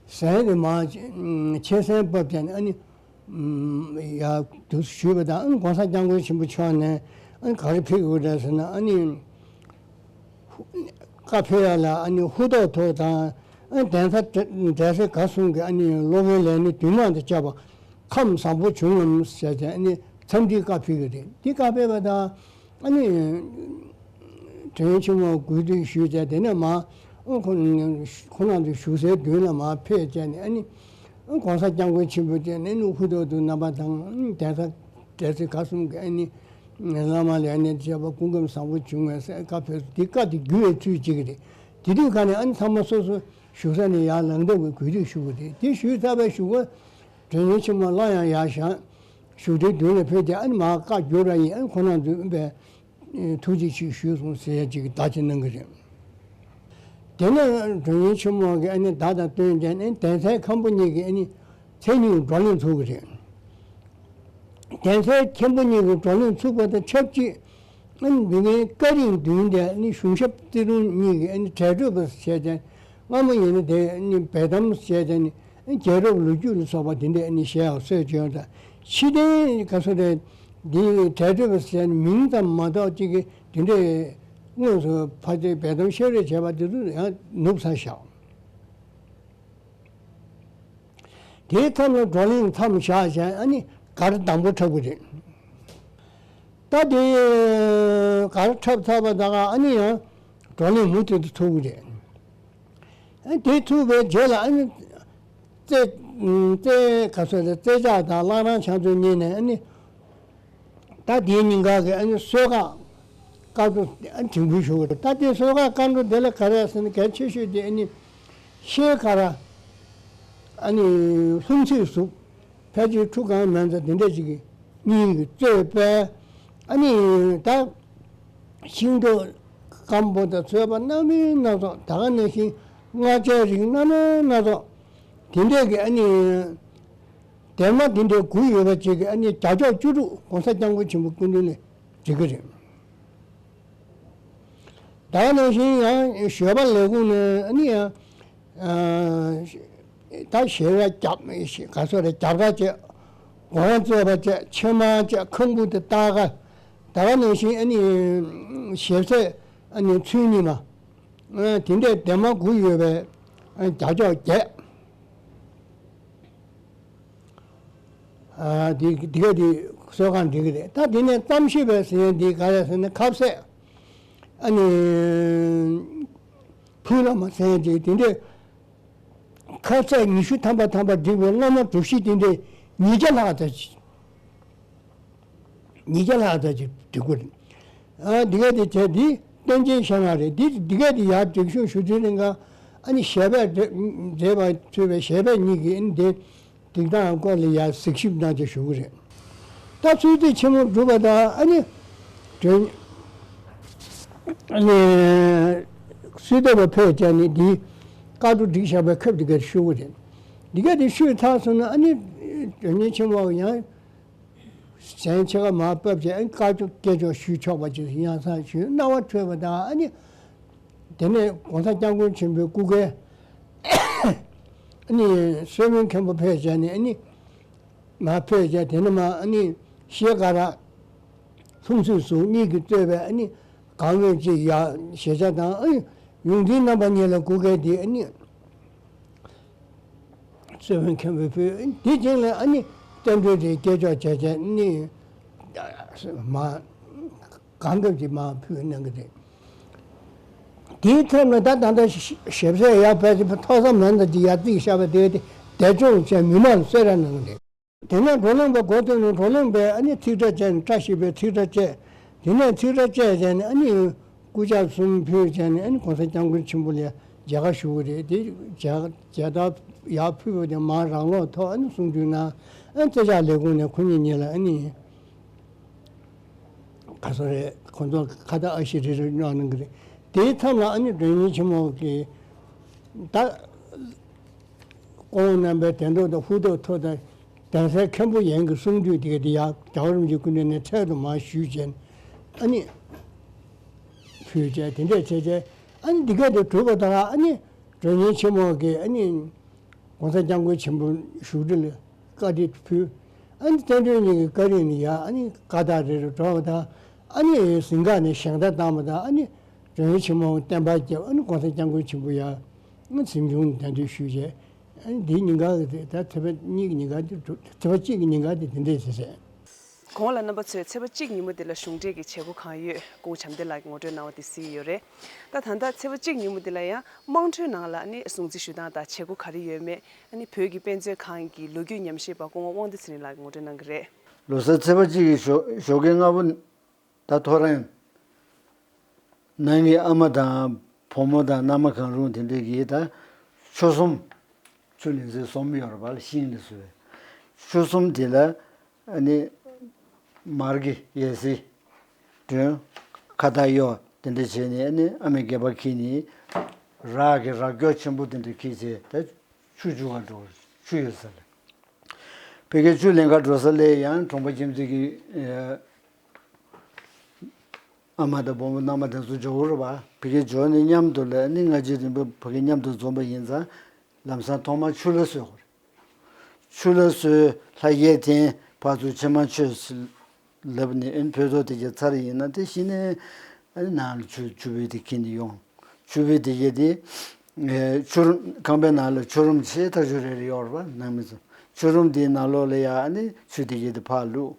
ཟན་དེ་མར་ཕྱེ་ཟན་ཕབ་བྱས་ནས་ཨ་ནི་ཡར་དུ་ཞུས་པ་དང་། ཨ་ནི་༸གོང་ས་༸སྐྱབས་མགོན་ཆེན་པོ་མཆོག་ནས་ཨ་ནི་ག་རེ་ཕུལ་དགོས་རེད་ཟེར་ན། ཨ་ནི་བཀའ་ཕེབས་ཡ་ལ་ཨ་ནི་ཧུར་ཐག་ཐོག་དང་། ཨ་ནི་གདན་ས་གྲ་གདན་ས་ག་གསུང་གི་ཨ་ནི་སློབ་དཔོན་ལས་སྣེ་བདུན་མ་དང་བཅས་པ་ཁམས་བཟང་པོ་བྱུང་ངམ་ཟེར་ཏེ་ཨ་ནི་འཚམས་འདྲིའི་བཀའ་ཕེབས་ཀྱི་རེད། འདི་བཀའ་ཕེབས་པ་དང་ཨ་ནི་མགྲོན་ཆེན་མོ་གུས་འདུད་ཞུས་བྱས། དེ་ནས་མར་ཨ་ཁོ་ཁོ་རང་ཚོའི་བཞུགས་སའི་མདུན་ལ་མར་ཕེབས་བྱས་ནས། ཨ་ནི་༸གོང་ས་༸སྐྱབས་མགོན་ཆེན་པོ་མཆོག་ནས་ཨ་ནི་ཧུར་ཐག་ཏུ་རྣམ་པ་དང་། ཨ་ནི་གདན་ས་གྲྭ་ཚང་ཁག་གསུམ་གྱི་ཨ་ནི་བླ་མ་ལས་སྣེ་བཅས་པ་སྐུ་ཁམས་བཟང་པོ་བྱུང་བའི་བཀའ་ཕེབས། འདི་བཀའ་འདི་བསྒྱུར་བའི་ཚུལ་གཅིག་གི་རེད། དེ་དུས་ཀ་ནས་ཨ་ནི་ཚང་མ་སོ་སོ་བཞུགས་ས་ནས་ཡར་ལངས་སྟབས་ཀྱི་གུས་འདུད་ཞུ་དགོས་རེད། དེ་ཞུས་ཚར་བའི་གཞུག་གུ་མགྲོན་གཉེར་ཆེན་མོ་སླར་ཡང་ཡར་བཞེངས། བཞུགས་ཁྲིའི་མདུན་ལ་ཕེབས་ཏེ་ཨ་ནི་མར་བཀའ་བསྒྱུར་ར་ཡིན། ཨ་ནི་ཁོང་རྣམ་ཚོས་ཨ་ནི་ཐུགས་རྗེ་ཆེ་ཞུས་སོང་ཟེར་ཡ་ཅིག་བརྡ་ཅིག་གནང་གི་རེད། དེ་ནས་མགྲོན་གཉེར་ཆེན་མོ་གིས་ཨ་ནི་བརྡ་དང་བསྟུན་བྱས་ནས་གདན་སའི་མཁན་པོ་གཉིས་ཀྱིས་ཨ་ནི་མཚན་ཉིད་བགྲོ་གླེང་ཚོགས་ཀྱི་རེད། གདན་སའི་མཁན་པོ་གཉིས་ཀྱིས་བགྲོ་གླེང་ཚོགས་པ་དང་ཆབས་ཅིག་ཨ་ནི་འདི་ནས་བཀའ་དྲིན་བདུན་དེ་ཨ་ནི་གཞུང་ཞབས་རྩེ་དྲུང་གཉིས་ཀྱིས་ཨ་ནི་གྲལ་གྲོལ་བ་བྱས་ཏེ། སྔ་མོ་ཡིན་ན་དེ་ཨ་ནི་འབེལ་གཏམ་བྱས་ཏེ་ནི་རྒྱལ་རབས་ལོ་རྒྱུས་ལ་སོགས་པ་དེ་འདྲས་ཨ་ནི་བཤད་ཡག་སྲོལ་ཅིག་ཡོད། ད་ཕྱི་དོན་ག་ཚོད་རེད། འདི་གྲལ་གྲོལ་བ་བྱས་ནས་མིང་ཙམ་མ་གཏོགས་ཅིག་གི་དེ་འདྲས་དངོས་སུ་ཕར་ཚུར་འབེལ་གཏམ་བཤད་རེས་བྱས་པ་དེ་ཚོ་ཡང་ནུབ་ཚར་བཞག་དེའི་མཚམས་ལ་བགྲོ་གླེང་མཚམས་བཞག་བྱས། ཨ་ནི་སྒར་དང་པོ་འཁྲབ་ཀྱི་རེད། ད་དེ་གར་འཁྲབ་ཚར་བ་ད་ག་ཨ་ནི་ཡང་བགྲོ་གླེང་མུ་མཐུད་དུ་ཚུགས་ཀྱི་རེད། ཨ་དེ་ཚུགས་པའི་རྗེས་ལ་ཨ་ནི་རྩེ་རྩེ་ག་ཚོད་རེད། རྩེ་ལྕག་དང་བླ་བྲང་ཕྱག་མཛོད་གཉིས་ནས་ཨ་ནི་ད་དེའི་ཉིན་ག་གི་ཨ་ནི་གསོལ་ཁ་བཀའ་འགྲོ་ཨ་དྲན་སྐུལ་ཞུ་གི་རེད། ད་དེ་གསོལ་ཁ་བཀའ་འགྲོ་དེ་ལ་ག་རེ་ཟེར་ན་གལ་ཆེ་ཤོས་དེ་ཨ་ནི་ཤེལ་དཀར་ཨ་ནི་ལྷུང་བཟེད་གཟུགས། ཕལ་ཆེར་ཁྲུ་གང་མིན་ཙང་དེ་འདྲ་ཅིག་གི་སྙིང་གིས་གཙོས་པའི་ཨ་ནི་ད་ཤིང་ཏོག་སྐམ་པོ་དང་ཚོས་པ་སྣ་མིན་སྣ་ཚོགས། ད་ག་ནང་བཞིན་སྔགས་ཆས་རིགས་སྣ་མིན་སྣ་ཚོགས། དེ་འདྲས་ཀྱི་ཨ་ནི་སྡེར་མ་དེ་འདྲས་དགུ་ཡོད་པ་ཅིག་གི་ཨ་ནི་བྱ་ཆོག་བཅུ་དྲུག་༸གོང་ས་༸སྐྱབས་མགོན་ཆེན་པོ་སྐུ་མདུན་ནས་བསྒྲིགས་ཀྱི་རེད། ད་ག་ནང་བཞིན་ཡང་ཞོལ་པ་ལས་ཁུངས་ནས་ཨ་ནི་ཡང་ཨ་ད་ཞལ་རས་རྒྱབ་ག་སོ་རེ་རྒྱབ་ར་བཅས། གོང་བཙོས་པ་བཅས། ཕྱེ་མར་བཅས། ཁང་བུ་དེ་སྟར་ཀ། ད་ག་ནང་བཞིན་ཨ་ནི་ཞལ་ཟས་ཨ་ནི་ཚོན་ཉི་མ། ཨ་དེ་འདྲས་སྡེར་མ་དགུ་ཡོད་པའི་ཨ་བྱ་ཆོག་བརྒྱད། ཨ་འདི་འདི་ག་འདི་གསོལ་ཁ་འགྲིག་གི་རེད། ད་འདི་ནས་རྩོམ་ཞིབ་པའི་ཟེར་ཡས་འདི་ག་རེ་ཟེར་ན་ཁ་ཟས་ཨ་ནི་ཕུག་ལ་མ་ཟེར་ཡས་ཅིག་དེ་འདྲས་ཁ་ཟས་ཉི་ཤུ་ཐམ་པ་ཐམ་པ་བསྒྲིགས་པའི་སློབ་མ་གྲུ་བཞི་དེ་འདྲས་ཉིས་བརྒྱ་ལྷག་ཙམ་ཅིག་ཉིས་བརྒྱ་ལྷག་ཙམ་ཅིག་སྒྲིག་དགོས་རེད། ཨ་འདི་ག་དེ་བྱས་འདི་བསྟན་ཆེན་ཤ་ང་རེད། འདི་འདི་ག་དེ་ཡར་སྒྲིག་ཞུགས་ཞུ་དུས་རིང་ག་ཨ་ནི་ཞལ་པས་མཛད་པ་ཚུད་པའི་ཞལ་པས་གཉིས་ཀྱིས་ཨ་ནི་འདི་སྒྲིག་སྟངས་སྐོར་ལ་ཡར་གཟིགས་ཞིབ་གནང་བྱས་ཞུ་གི་རེད། ད་ཚུལ་དེ་ཆེན་མོ་སྒྲུབ་པ་དང་ཨ་ནི་དོན་ཨ་ནི་གསོལ་འདེབས་པ་ཕེབས་བྱས་ནས་འདི་བཀའ་འགྲོ་སྒྲིག་བཞག་པའི་ཁབ་འདི་ག་ཞུ་གི་རེད། འདི་ག་དེ་ཞུས་ཚར་སོང་ན་ཨ་ནི་དོན་གཉེར་ཆེན་མོ་ཡང་། གཞན་ཕྱེད་ཀ་མར་ཕབ་བྱས་ཨ་ནི་བཀའ་ཆོས་སྐད་ཆོག་ཞུས་ཆོག་པ་ཅིག་ཡང་སང་ཞུས་རྣ་བ་འཕྲོད་པ་དང་ཨ་ནི་དེ་ནས་༸གོང་ས་༸སྐྱབས་མགོན་ཆེན་པོའི་སྐུ་སྒེར་ཨ་ནི་གསོལ་དཔོན་མཁན་པོ་ཕེབས་བྱས་ནས་ཨ་ནི་མར་ཕེབས་བྱས་དེ་ནས་མར་ཨ་ནི་ཤེལ་དཀར་ལྷུང་བཟེད་གཟུགས་གཉིས་ཀྱིས་གཙོས་པའི་ཨ་ནི་གང་འོས་ཅིག་ཡ་ཞལ་ཆ་དང་ཨ་ནི་ཡོངས་འཛིན་རྣམ་པ་གཉིས་ལ་སྐུ་སྒེར་དེ་ཨ་ནི། གསོལ་དཔོན་མཁན་པོས་ཕུལ། དེ་རྗེས་ལ་ཨ་ནི་བསྟན་འགྲོའི་དེ་སྐད་ཅོག་བྱས་བྱས་ནི་མ་གང་འདོད་ཀྱིས་མ་ཕུལ་གནང་གི་རེད། དེའི་ཐད་ནས་ད་ད་ལྟ་ཞིབ་གསལ་ཡག་ཕལ་ཆེར་ཐོག་ས་མན་ད་ཅིག་ཡར་བརྩིགས་བཞག་པ་དེ་དེ་དེ་ཅོག་བྱས་མི་མང་གསོལ་རས་གནང་གི་རེད། དེ་ནས་བགྲོ་གླེང་པ་འགོ་བཙུགས་ནས་བགྲོ་གླེང་པས་ཨ་ནི་ཚིག་ཕྲ་བཅད་ནས་བཀྲ་ཤིས་པའི་ཚིག་ཕྲ་བཅད། དེ་ནས་ཚིག་ཕྲ་བཅད་བྱས་ནས་ཨ་ནི་སྐུ་ཕྱག་གསུམ་ཕུལ་བྱས་ནས་ཨ་ནི་གོང་ས་སྐྱབས་མགོན་ཆེན་པོ་ལ་མཇལ་ཁ་ཞུ་གི་རེད། དེ་མཇལ་མཇལ་དར་ཡར་ཕུལ་བ་དེ་མར་རང་ལོག་ཐོག་ཨ་ནི་གསུང་ཆོས་གནང་། ཨ་ནི་རྩེ་ལྕག་ལས་ཁུངས་ནས་ཁོ་གཉིས་གཉིས་ལ་ཨ་ནི་ག་ས་རེད། ཁོ་ཚོ་ཁ་བཏགས་ཨ་ཤེ་རེ་རེ་གནང་གནང་གི་རེད། དེའི་མཚམས་ལ་ཨ་ནི་མགྲོན་གཉེར་ཆེན་མོ་གིས་ད། སྐུ་ངོ་རྣམ་པས་དེ་འདྲ་དང་ཧུར་ཐག་ཐུགས་དང་གདན་སའི་མཁན་པོ་ཡན་གྱི་གསུང་བསྡུས་དེ་ག་དེ་ཡང་རྒྱལ་བ་རིན་པོ་ཆེའི་སྐུ་མདུན་ནས་འཕྲལ་དུ་མར་ཞུས་བྱས་ཨ་ནི་ཕུལ་བྱས་དེ་འདྲས་བྱས་བྱས་ཨ་ནི་འདི་ག་དེ་གྲུབ་པ་དང་ཨ་ནི་མགྲོན་གཉེར་ཆེན་མོ་གིས་ཨ་ནི་༸གོང་ས་༸སྐྱབས་མགོན་ཆེན་པོ་བཞུགས་ཁྲི་ལ་བཀའ་ཁྲིད་ཕུལ། ཨ་ནི་བསྟན་སྒྲོན་གཉིས་ཀྱི་བཀའ་དྲིན་ནི་ཡང་ཨ་ནི་བཀའ་རྟགས་རེ་རེ་སྒྲོག་པ་དང་ཨ་ནི་གཟིམ་ཁང་ནས་བཞེངས་བརྡ་བཏང་བ་དང་ཨ་ནི་མགྲོན་གཉེར་ཆེན་མོ་བསྟན་པ་རྒྱས་པ་ཨ་ནི་༸གོང་ས་༸སྐྱབས་མགོན་ཆེན་པོ་ཡང་། གཟིམ་ཆུང་གདན་འདྲེན་ཞུས་བྱས། ཨ་ནི་འདིའི་ཉིན་གང་གི་ད་ཚེས་པ་གཉིས་ཀྱི་ཉིན་གང་དེ་གྲུབ། ཚེས་པ་གཅིག་གི་ཉིན་གང་དེ་དེ་འདྲས་བྱས་བྱས། གོང་ལ་རྣམ་པ་ཚོས་ཚེས་པ་གཅིག་ཉིན་མོ་འདི་ལ་གཞུང་འབྲེལ་གྱི་བྱེད་སྒོ་གང་ཡོད་སྐུ་ངོ་བྱམས་བརྩེ་ལགས་ཀྱིས་ངོ་སྤྲོད་གནང་བ་དེ་གཟིགས་ཡོད་རེད། ད་ད་ལྟ་ཚེས་པ་གཅིག་ཉིན་མོ་འདི་ལ་ཡང་དམངས་ཁྲོད་ནང་ལ་ཨ་ནི་སྲུང་བརྩི་ཞུ་སྟངས་དང་བྱེད་སྒོ་ག་རེ་ཡོད་མེད་ཨ་ནི་བོད་ཀྱི་དཔེ་མཛོད་ཁང་གི་ལོ་རྒྱུས་ཉམས་ཞིབ་པ་སྐུ་ངོ་དབང་འདུས་ཚེ་རིང་ལགས་ཀྱིས་ངོ་སྤྲོད་གནང་གི་རེད། ལོ་གསར་ཚེས་པ་གཅིག་གི་ཞོགས་ཞོགས་ཀའི་སྔ་པོ། ད་ཐོ་རངས། ནང་གི་ཨ་མ་དང་བུ་མོ་དང་མནའ་མ་གང་རུང་དེ་འདྲས་ཀྱིས་ད་ཆུ་ཟོམ། ཆུ་ལེན་སའི་ཟོམ་ཡོད་རེད་པ་ལ་ཤིང་ལ་བཟོས། ཆུ་ཟོམ་དེ་ལ་ཨ་ནི་མར་གྱི་ཡས་སི་སྒྲོན། ཁ་བཏགས་གཡོག་དེ་འདྲས་བྱས་ནས་ཨ་ནི་ཨ་མའི་སྒལ་པར་འཁྱེར་ནས་རག་གི་རག་སྐྱོགས་ཆེན་པོ་དེ་འདྲས་འཁྱེར་བྱས་ད་ཆུ་རྒྱུག་ག་འགྲོ། ཆུ་ཡོད་ས་ལ། ཕ་གིར་ཆུ་ལེན་ག་འགྲོ་ས་ལ་ཡང་གྲོང་པ་ཁྱིམ་མཚེས་ཀྱི་ཨ་མ་དང་བུ་མོ་མནའ་མ་དེ་ཚོ་འབྱོར་རེད་པ། ཕ་གིར་འབྱོར་ནས་མཉམ་དུ་ལ་ནི་སྔ་རྗེས་རིམ་པས་ཕ་གིར་མཉམ་དུ་འཛོམས་པ་ཡིན་ཙང་ལམ་སང་ཐོག་མར་ཆུ་ལ་གསོལ་དགོས་རེད། ཆུ་ལ་གསོལ། ལྷ་རྒྱལ་འཐེན། ཕར་ཚུར་ཕྱེ་མར་མཆོད་ལབ་ནས་ཨ་ནི་ཕོ་ཚོད་དེ་གྱ་ཚར་ཡིན་ན་དེ་གཞི་ནས་ཨ་ནི་ནང་ལ་ཆུ་ཆུ་བུད་དེ་འཁྱེར་ནས་ཡོང་། ཆུ་བུད་དེ་གྱ་དེ་ཆུ་རུམ་ཁང་པའི་ནང་ལ་ཆུ་རུམ་ཆེ་ཐག་ཆོད་རེ་རེ་ཡོད་རེད་པ། ནང་མི་ཚོ་ཆུ་རུམ་དེའི་ནང་ལོགས་ལ་ཡ་ཨ་ནི་ཆུ་དེ་གྱ་དེ་ཕར་བླུགས།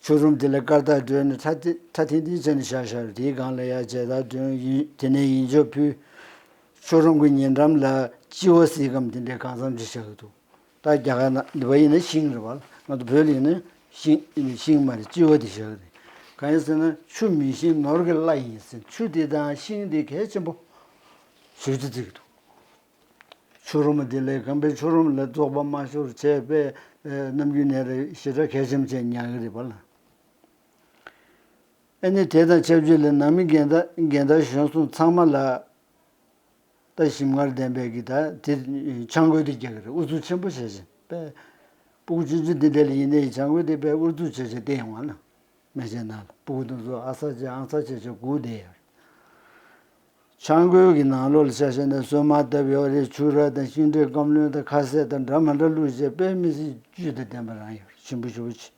ཆུ་རུམ་དེ་ལ་སྐར་རྟགས་སྤྲོས་ནས་ཁྲ་ཐིང་ཁྲ་ཐིང་ཐིང་བྱས་ནས་བཞག་བཞག་དེའི་སྒང་ལ་ཡར་མཇལ་དར་སྒྲོན། ཡིན་དེ་ནས་ཡིན་ཆོག་ཕུལ། ཆུ་རུམ་གྱི་ཉེ་འགྲམ་ལ་སྤྱི་བོ་གཟིགས་སྒམ་དེ་འདྲའི་གང་འཚམ་ཅིག་བཞག་གི་འདུག་ད་རྒྱ་གར་ནང་འདི་པ་ཡིན་ན་ཤིང་རེད་བ། ང་ཚོ་བོད་ལ་ཡིན་ན་ཤིང་ཤིང་མ་རེད། སྤྱི་བོ་དེ་བཞག་གི་རེད། གང་ཡིན་ཟེར་ན་ཆུ་མིན་ཤིང་ནོར་གྱི་བླ་ཡིན་ཟེར། ཆུ་དེ་དང་ཤིང་དེ་གལ་ཆེན་པོ་ཞེ་པོ་ཅིག་བརྩི་གི་འདུག་ཆུ་རུམ་དེ་ལས་ཁམས་པའི་ཆུ་རུམ་ལ་རྫོགས་པ་མ་ཤོར་བྱས་པས་ནམ་རྒྱུན་ནས་རེ་ཞེ་དྲག་གལ་ཆེན་པོ་བྱས་ཉར་གི་རེད་པ་ལ། ཨ་ནི་དེ་དང་ཆབས་ཅིག་ལ་ནང་མི་རྒན་དར་རྒན་དར་གཞོན་གསུམ་ཚང་མ་ལ་ད་ཞིམ་མངར་ལྡན་པའི་གི་ད་དེ་ཆང་གོས་དེ་རྒྱག་གི་རེད། ཨུ་ཚུགས་ཆེན་པོ་བྱས་བྱས་པས། སྤུ་གུ་ཆུང་ཆུང་དེ་འདྲ་ལ་ཡིན་ནའི་ཆང་གོས་དེ་པས་ཨུ་ཚུགས་བྱས་བྱས་བསྟན་ཡོང་བ་ལ། མེ་ལྕེ་ནང་ལ་སྤུ་གུ་དེ་ཚོ་ཨ་ཚ་བྱས་ཨང་ཚ་བྱས་བྱས་སྒུག་བསྡད་ཡོད། ཆང་གོས་ཀྱི་ནང་ལོགས་ལ་ཆ་བཞག་ན་སོན་མ་བཏབ་ཡོད་རེད། ཆུ་ར་དང་ཤིང་འབྲས་སྐམ་རློན་དང་ཁ་ཟས་དང་འདྲ་མི་འདྲ་བླུགས་བྱས་དཔེ་མི་སྲིད་བཅུད་དང་ལྡན་པ་རང་ཡོད། ཞིམ་པོ་ཞེ་པོ་ཅིག་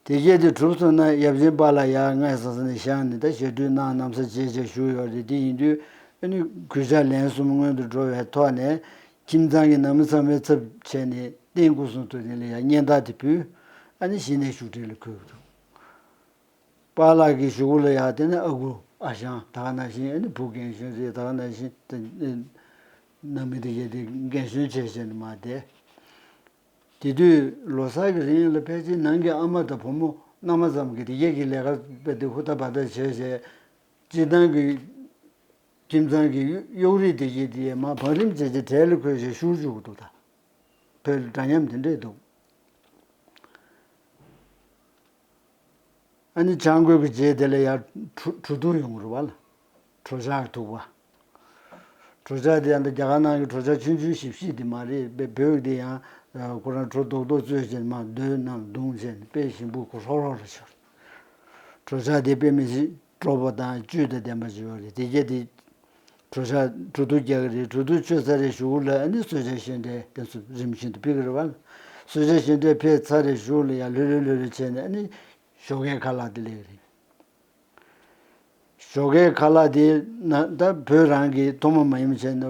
དེ་གས་དེ་གྲུབ་སོང་ན་ཡབ་ཆེན་པཱ་ལགས་ཡར་སྔས་ས་ས་ནས་བཞེངས་ནས་ད་ཞལ་སྤྲུལ་གནང་གནང་ས་བྱས་བྱས་བཞུགས་ཡོད་རེད། དེ་ཡིན་དུས་ཨ་ནི་གུས་ཕྱག་ལན་གསུམ་སྔོན་དུ་འགྲོ་བའི་ཐོག་ནས་ཁྱིམ་ཚང་གི་ནང་མི་ཚང་མའི་ཚབ་བྱས་ནས་རྟེན་སྐུ་གསུང་ཐུགས་རྟེན་ལ་ཡར་སྙན་དར་དེ་ཕུལ། ཨ་ནི་གཞི་ནས་བཞུགས་ཁྲི་ལ་འཁོད་འདུག་པཱ་ལགས་ཀྱི་གཞུག་གུ་ལ་ཡར་དེ་ནས་ཨ་ཁུ་ཨ་ཞང་ད་ག་ནང་བཞིན་ཨ་ནི་བུ་རྒན་གཞོན་རེད། ད་ག་ནང་བཞིན་དེ་ནང་མི་དེ་གས་དེ་རྒན་གཞོན་བྱས་བྱས་ནས་མར་བསྡད། དེ་དུས་ལོ་གསར་གྱི་རིང་ལ་ཕལ་ཆེར་ནང་གི་ཨ་མ་དང་བུ་མོ་མནའ་མ་ཙམ་གྱིས་དེ་གས་ཀྱི་ལས་ཀ་དཔེ་དེ་ཧུར་ཐག་འབད་ཐག་བྱས་བྱས་སྤྱིར་བཏང་གི་ཁྱིམ་ཚང་གི་གཡོག་རིགས་དེ་གས་དེ་མར་བང་རིམ་བྱས་བྱས་གྲལ་ལ་འཁོད་བྱས་བཞུགས་བཅུག་གི་འདུག་ད་བོད་ལ་འདྲ་མཉམ་དེ་འདྲས་འདུག་ཨ་ནི་ཆང་གོས་ཀྱི་རྗེས་དེ་ལ་ཡར་གྲོ་གྲོ་བསྡུར་ཡོང་གི་རེད་བ་ལ། གྲོ་ཆང་གི་ཐུག་པ། གྲོ་ཆང་དེ་ཡང་ད་རྒྱ་གར་ནང་གི་གྲོ་ཆང་ཆུང་ཆུང་ཞིབ་ཞིབ་དེ་མ་རེད་པས། བོད་ཀྱི་དེ་ཡང་ཁོ་རང་གྲོ་རྡོག་རྡོག་བཙོས་བྱས་མར་རྡོའི་ནང་བརྡུངས་བྱས་ནས་དཔེ་ཞིམ་པོ་ཁོ་ཧྲོག་ཧྲོག་རེ་ཤོར། གྲོ་ཆང་དེ་དཔེ་མི་སྲིད་སྤྲོ་པོ་དང་བཅུད་དང་ལྡན་པ་ཞིག་ཡོད་རེད། དེ་གས་དེ་གྲོ་ཆང་གྲོ་བསྡུར་རྒྱག་གི་རེད། གྲོ་བསྡུར་མཆོད་ཚར་རེ་གཞུག་ལ་ཨ་ནི་གསོལ་ཇ་ཤོད་འདྲེ་དེ་ཚོ་རིམ་བཞིན་དུ་ཕུལ་གི་རེད་བ། གསོལ་ཇ་ཤོད་འདྲེ་ཕུལ་ཚར་རེ་གཞུག་ལ་ཡང་ལྷོད་ལྷོད་ལྷོད་ལྷོད་བྱས་ནས་ཨ་ནི་ཞོགས་ཀའི་ཁ་ལག་དེ་སླེབས་རེད། ཞོགས་ཀའི་ཁ་ལག་དེ་ན་ད་བོད་རང་གི་ཐོག་མ་མ་ཡིན་བྱས་ན་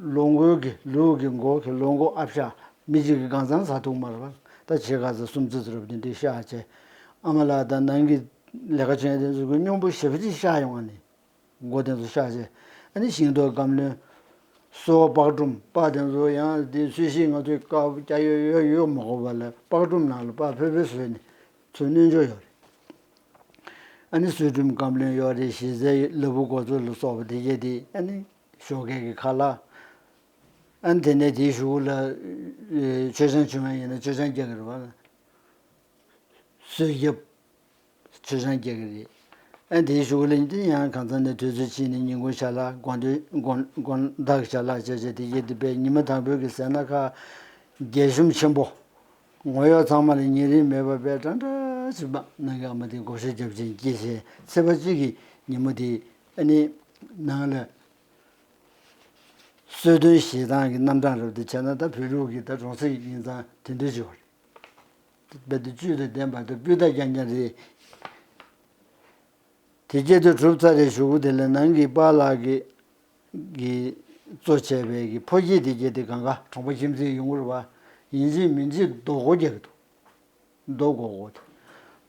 ལོ་འགོ་གི་ལུག་གི་མགོ་གི་ལོ་འགོ་ཨ་ཤ་མི་གཅིག་གི་གང་ཚང་ཟ་ཐུབ་མ་རེད་བ། ད་ཕྱེད་ཀ་ཙམ་གསུམ་ཙམ་རབ་དེ་འདྲའི་ཤ་བྱས། ཨ་མ་ལགས་དང་ནང་གི་ལས་ཀ་བྱེད་མཁན་དེ་ཚོ་གི་སྙོམས་པོ་ཞེ་པོ་ཅིག་ཤ་ཡོང་བ་ནི། མགོ་དེ་ཚོ་གཤགས་བྱས། ཨ་ནི་ཤིང་ཏོག་སྐམ་རློན། སོལ་བ་པགས་སྒྲོམ། པགས་དེ་ཚོ་ཡང་དེ་སུ་ཞིག་ང་ཚོས་དཀར་པོ་སྐྱ་ཡོ་ཡོ་ཡོ་མ་གོ་བ་ལ་པགས་སྒྲོམ་ནང་ལ་པགས་ཕེ་ཕེ་བཟོས་ནས་ཚུར་སྣོན་ཆོག་ཡོད་རེད། ཨ་ནི་སོལ་སྒྲོམ་སྐམ་རློན་ཡོད་རེད། ཞི་རྩའི་ལ་ཕུག་གོ་ཚོད་ལ་སོགས་པ་དེ་གས་དེ་ཨ་ནི་ཞོགས་ཀས་ཀྱི་ཁ་ལག་ཨ་ནི་དེ་ནས་དེའི་གཞུག་ལ་མཆོད་ཆང་བྱུང་བ་ཡིན་ན་མཆོད་ཆང་རྒྱག་གི་རེད་བ། གསོལ་རྒྱབ། མཆོད་ཆང་རྒྱག་གི་རེད། ཨ་དེའི་གཞུག་ལ་འདི་ཡང་གང་ཚང་ནས་དུས་ཚོད་ཕྱིན་ནས་ཉིན་གུང་ཕྱག་ལག་དགོང་དྲོ་དགོང་དགོང་དག་ཕྱག་ལག་བྱས་བྱས་དེ་གས་དེ་པས་ཉི་མ་དང་པོའི་གི་ཟས་སྣ་ཁ་རྒྱས་ཤོམ་ཆེན་པོ། ངོ་གཡོག་ཚང་མ་ལ་ཉེ་རིང་མེད་པ་པས་འདྲ་འདྲ་ཞིག་པ་ནང་གི་ཨ་མ་དེ་བགོ་བཤའ་རྒྱབ་ཅིང་སྐྱེས་བྱས་ཚེས་པ་གཅིག་གི་ཉིན་མོ་དེ་ཨ་ནི་ནང་ལ་གསོལ་སྟོན་ཞེས་སྟངས་ཀྱི་རྣམ་གྲངས་རབ་ཏུ་བྱས་ན་ད་བོད་ལུགས་ཀྱི་ད་གྲོང་གསེབ་ཡིན་ཙང་དེ་འདྲ་ཞིག་ཡོད་རེད། རྦད་དེ་བཅུད་དང་ལྡན་པ་དང་སྤུས་དག་རྐྱང་རྐྱང་རེད། དེ་སྐད་དུ་གྲུབ་ཚར་རེ་གཞུག་གུ་དེ་ལ་ནང་གི་པཱ་ལགས་ཀྱི་གི་གཙོ་བྱས་པའི་གི་ཕོ་སྐྱེས་དེ་སྐད་དེ་གང་ག་གྲོང་པ་ཁྱིམ་མཚེས་ཡོང་གི་རེད་བ། ཡིན་གཅིག་མིན་གཅིག་རྡོ་སྒོ་རྒྱག་གི་འདུག་རྡོ་སྒོ་སྒོ་དེ།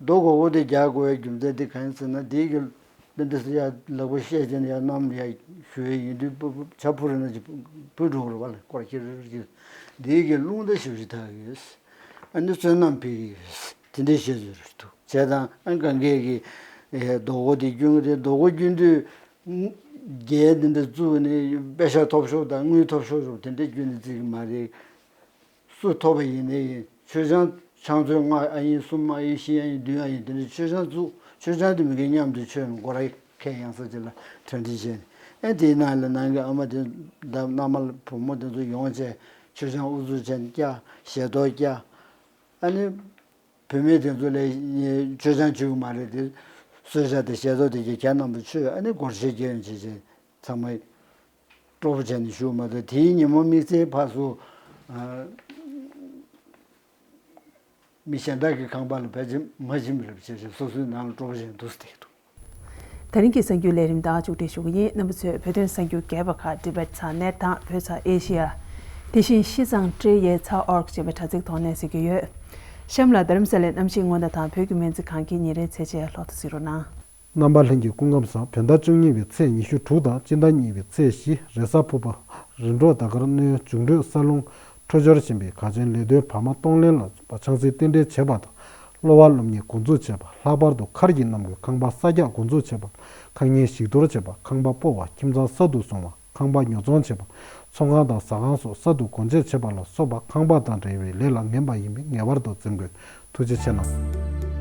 རྡོ་སྒོ་སྒོ་དེ་རྒྱག་དགོས་པའི་རྒྱུ་མཚན་དེ་གང་ཡིན་ཟེར་ན་དེའི་གི་དཔེ་འདི་སི་ཡ་ལག་པ་བཤད་ཀྱིན་ཡ་གནམ་ཡ་ཞུ་ཡ་ཡིན་དུས་ཕུ་ཕུ་ཆ་ཕུ་རེ་ན་ཅིག་ཕུ་འགྲོ་གི་རེད་བ་ལ་སྐོར་ཁྱེར་རེ་རེ་ཅིག་དེའི་གི་རླུང་རྟ་ཞིབ་ཞིབ་ཐག་ཡོད། ཨ་ནི་བསོད་ནམས་ཕིག་གི་དེ་འདྲའི་བཤད་ཚུལ་རེད་འདུག་བྱས་ཙང་ཨ་གང་གས་ཀྱི་རྡོ་སྒོ་དེ་རྒྱུན་རེད། རྡོ་སྒོ་རྒྱུན་དུས་རྒྱལ་དེ་འདྲ་བཙུགས་ནས་པེ་ཤ་ཐོབ་ཤོག་དང་དངུལ་ཐོབ་ཤོག་ཤོག་དེ་འདྲའི་རྒྱུན་ནས་བརྩི་གི་མ་རེད། སུ་ཐོབ་པ་ཡིན་ནའི་ཡིན། མཆོད་ཆང་ཆང་ཚོད་ལྔ་ཨ་ཡིན་གསུམ་ཨ་ཡིན་བཞི་ཨ་ཡིན་བདུན་ཨ་ཡིན་དེ་འདྲའི་མཆོད་ཆང་བཙུགས། མཆོད་ཆང་དེ་མི་འགའ་མཉམ་དུ་མཆོད་ནས་སྒོ་ར་ཁའི་ཡང་ས་ཅིག་ལ་གྲ་སྒྲིག་བྱས་ནས་ཨ་དེའི་ནང་ལ་ནང་གི་ཨ་མ་དེ་དང་མནའ་མ་བུ་མོ་དེ་ཚོ་ཡོང་བྱས་མཆོད་ཆང་ཨུ་ཚུགས་བྱས་ནས་བཀྱག་ཞལ་ཏོག་བཀྱག་ཨ་ནི་བུད་མེད་དེ་ཚོ་ལ་མཆོད་ཆང་མཆོད་གི་མ་རེད་དེ་གསོལ་ཇ་དང་ཞལ་ཏོག་དེ་གྱད་རྣམས་པ་མཆོད། ཨ་ནི་སྒོར་གཞས་རྒྱག་ཡོང་བྱས་བྱས་ཚང་མ། སྤྲོ་པོ་བྱས་ནས་བཞུགས་མ་གཏོགས་དེའི་ཉིན་མོ་དམིགས་བསལ་ཕར་ཚུར་མི་གཞན་དག་གི་ཁང་པ་ལ་ཕལ་ཆེར་མ་ཕྱིན་པ་རེད་བྱས་བྱས་སོ་སོའི་ནང་ལ་སྤྲོ་པོ་བྱས་ནས་འདུག་སེ་བསྡད་ཀྱི་འདུག་ད་རིང་གི་གསར་འགྱུར་ལས་རིམ་ད་མཇུག་སྒྲིལ་ཞུ་གི་ཡིན། རྣམ་པ་ཚོས་བོད་དོན་གསར་འགྱུར་རྒྱས་པ་ཁག་ཏི་བེད་ས་ནེཊ་དང་བོད་ས་ཨེ་ཤི་ཡ། དེ་བཞིན་ཤི་ཙང་ཀྲེ་ཡེ་ཚ་ཨོར་ཅེས་པའི་དྲ་ཚིགས་ཐོག་ནས་གཟིགས་ཀྱི་ཡོད། གཤམ་ལ་རྡ་རམ་ས་ལའི་གནམ་གཤིས་སྔོན་བརྡ་དང་བོད་ཀྱི་སྨན་རྩིས་ཁང་གི་ཉིན་རེའི་ཚེས་ཆ་ཡང་ལྷག་ཏུ་གཟིགས་རོགས་གནང་། རྣམ་པ་ལྷན་རྒྱས་སྐུ་ཁམས་བཟང་། བོད་ཟླ་བཅུ་གཉིས་པའི་ཚེས་ཉི་ཤུ་དྲུག་དང་སྤྱི་ཟླ་གཉིས་པའི་ཚེས་བཞི་རེས་གཟའ་ཕུར་བུ། རིམ་གྲོ་ཟླ་སྐར་སྣེའུ། འབྱུང་འཕྲོད་ས་རླུང་། འཕྲོད་སྦྱོར་ཆེན་པོའི་གངས་ཅན་ལེགས་ལྡན་བར་མ་གཏོང་ལེན་ལ་སོགས་པ་ཆང་སའི་རྟེན་འབྲེལ་བྱེད་པ་དང་། གློ་བ་སློབ་གཉེར་འགོ་འཛུགས་བྱེད་པ། ལྷག་པར་དུ་མཁར་གྱི་གནམ་སྒོའི་ཁང་པ་གསར་རྒྱག་འགོ་འཛུགས་བྱེད་པ། ཁང་རྙིང་ཞིག་གཏོར་བྱེད་པ། ཁང་པ་སྤོ་བ། ཁྱིམ་ཚང་གསར་དུ་བཟུང་བ། ཁང་པ་ཉོ་ཚོང་བྱེད་པ། ཚོང་ཁང་དང་ཟ་ཁང་སོགས་གསར་དུ་སྒོ་འབྱེད་བྱེད་པ་ལ་སོགས་པ་ཁང་པ་དང་འབྲེལ་བའི་ལས་ལ་ངན་པ་ཡིན་པས་ངེས་པར་དུ་འཛེམ་དགོས། ཐུགས་རྗེ་ཆེ་གནང་།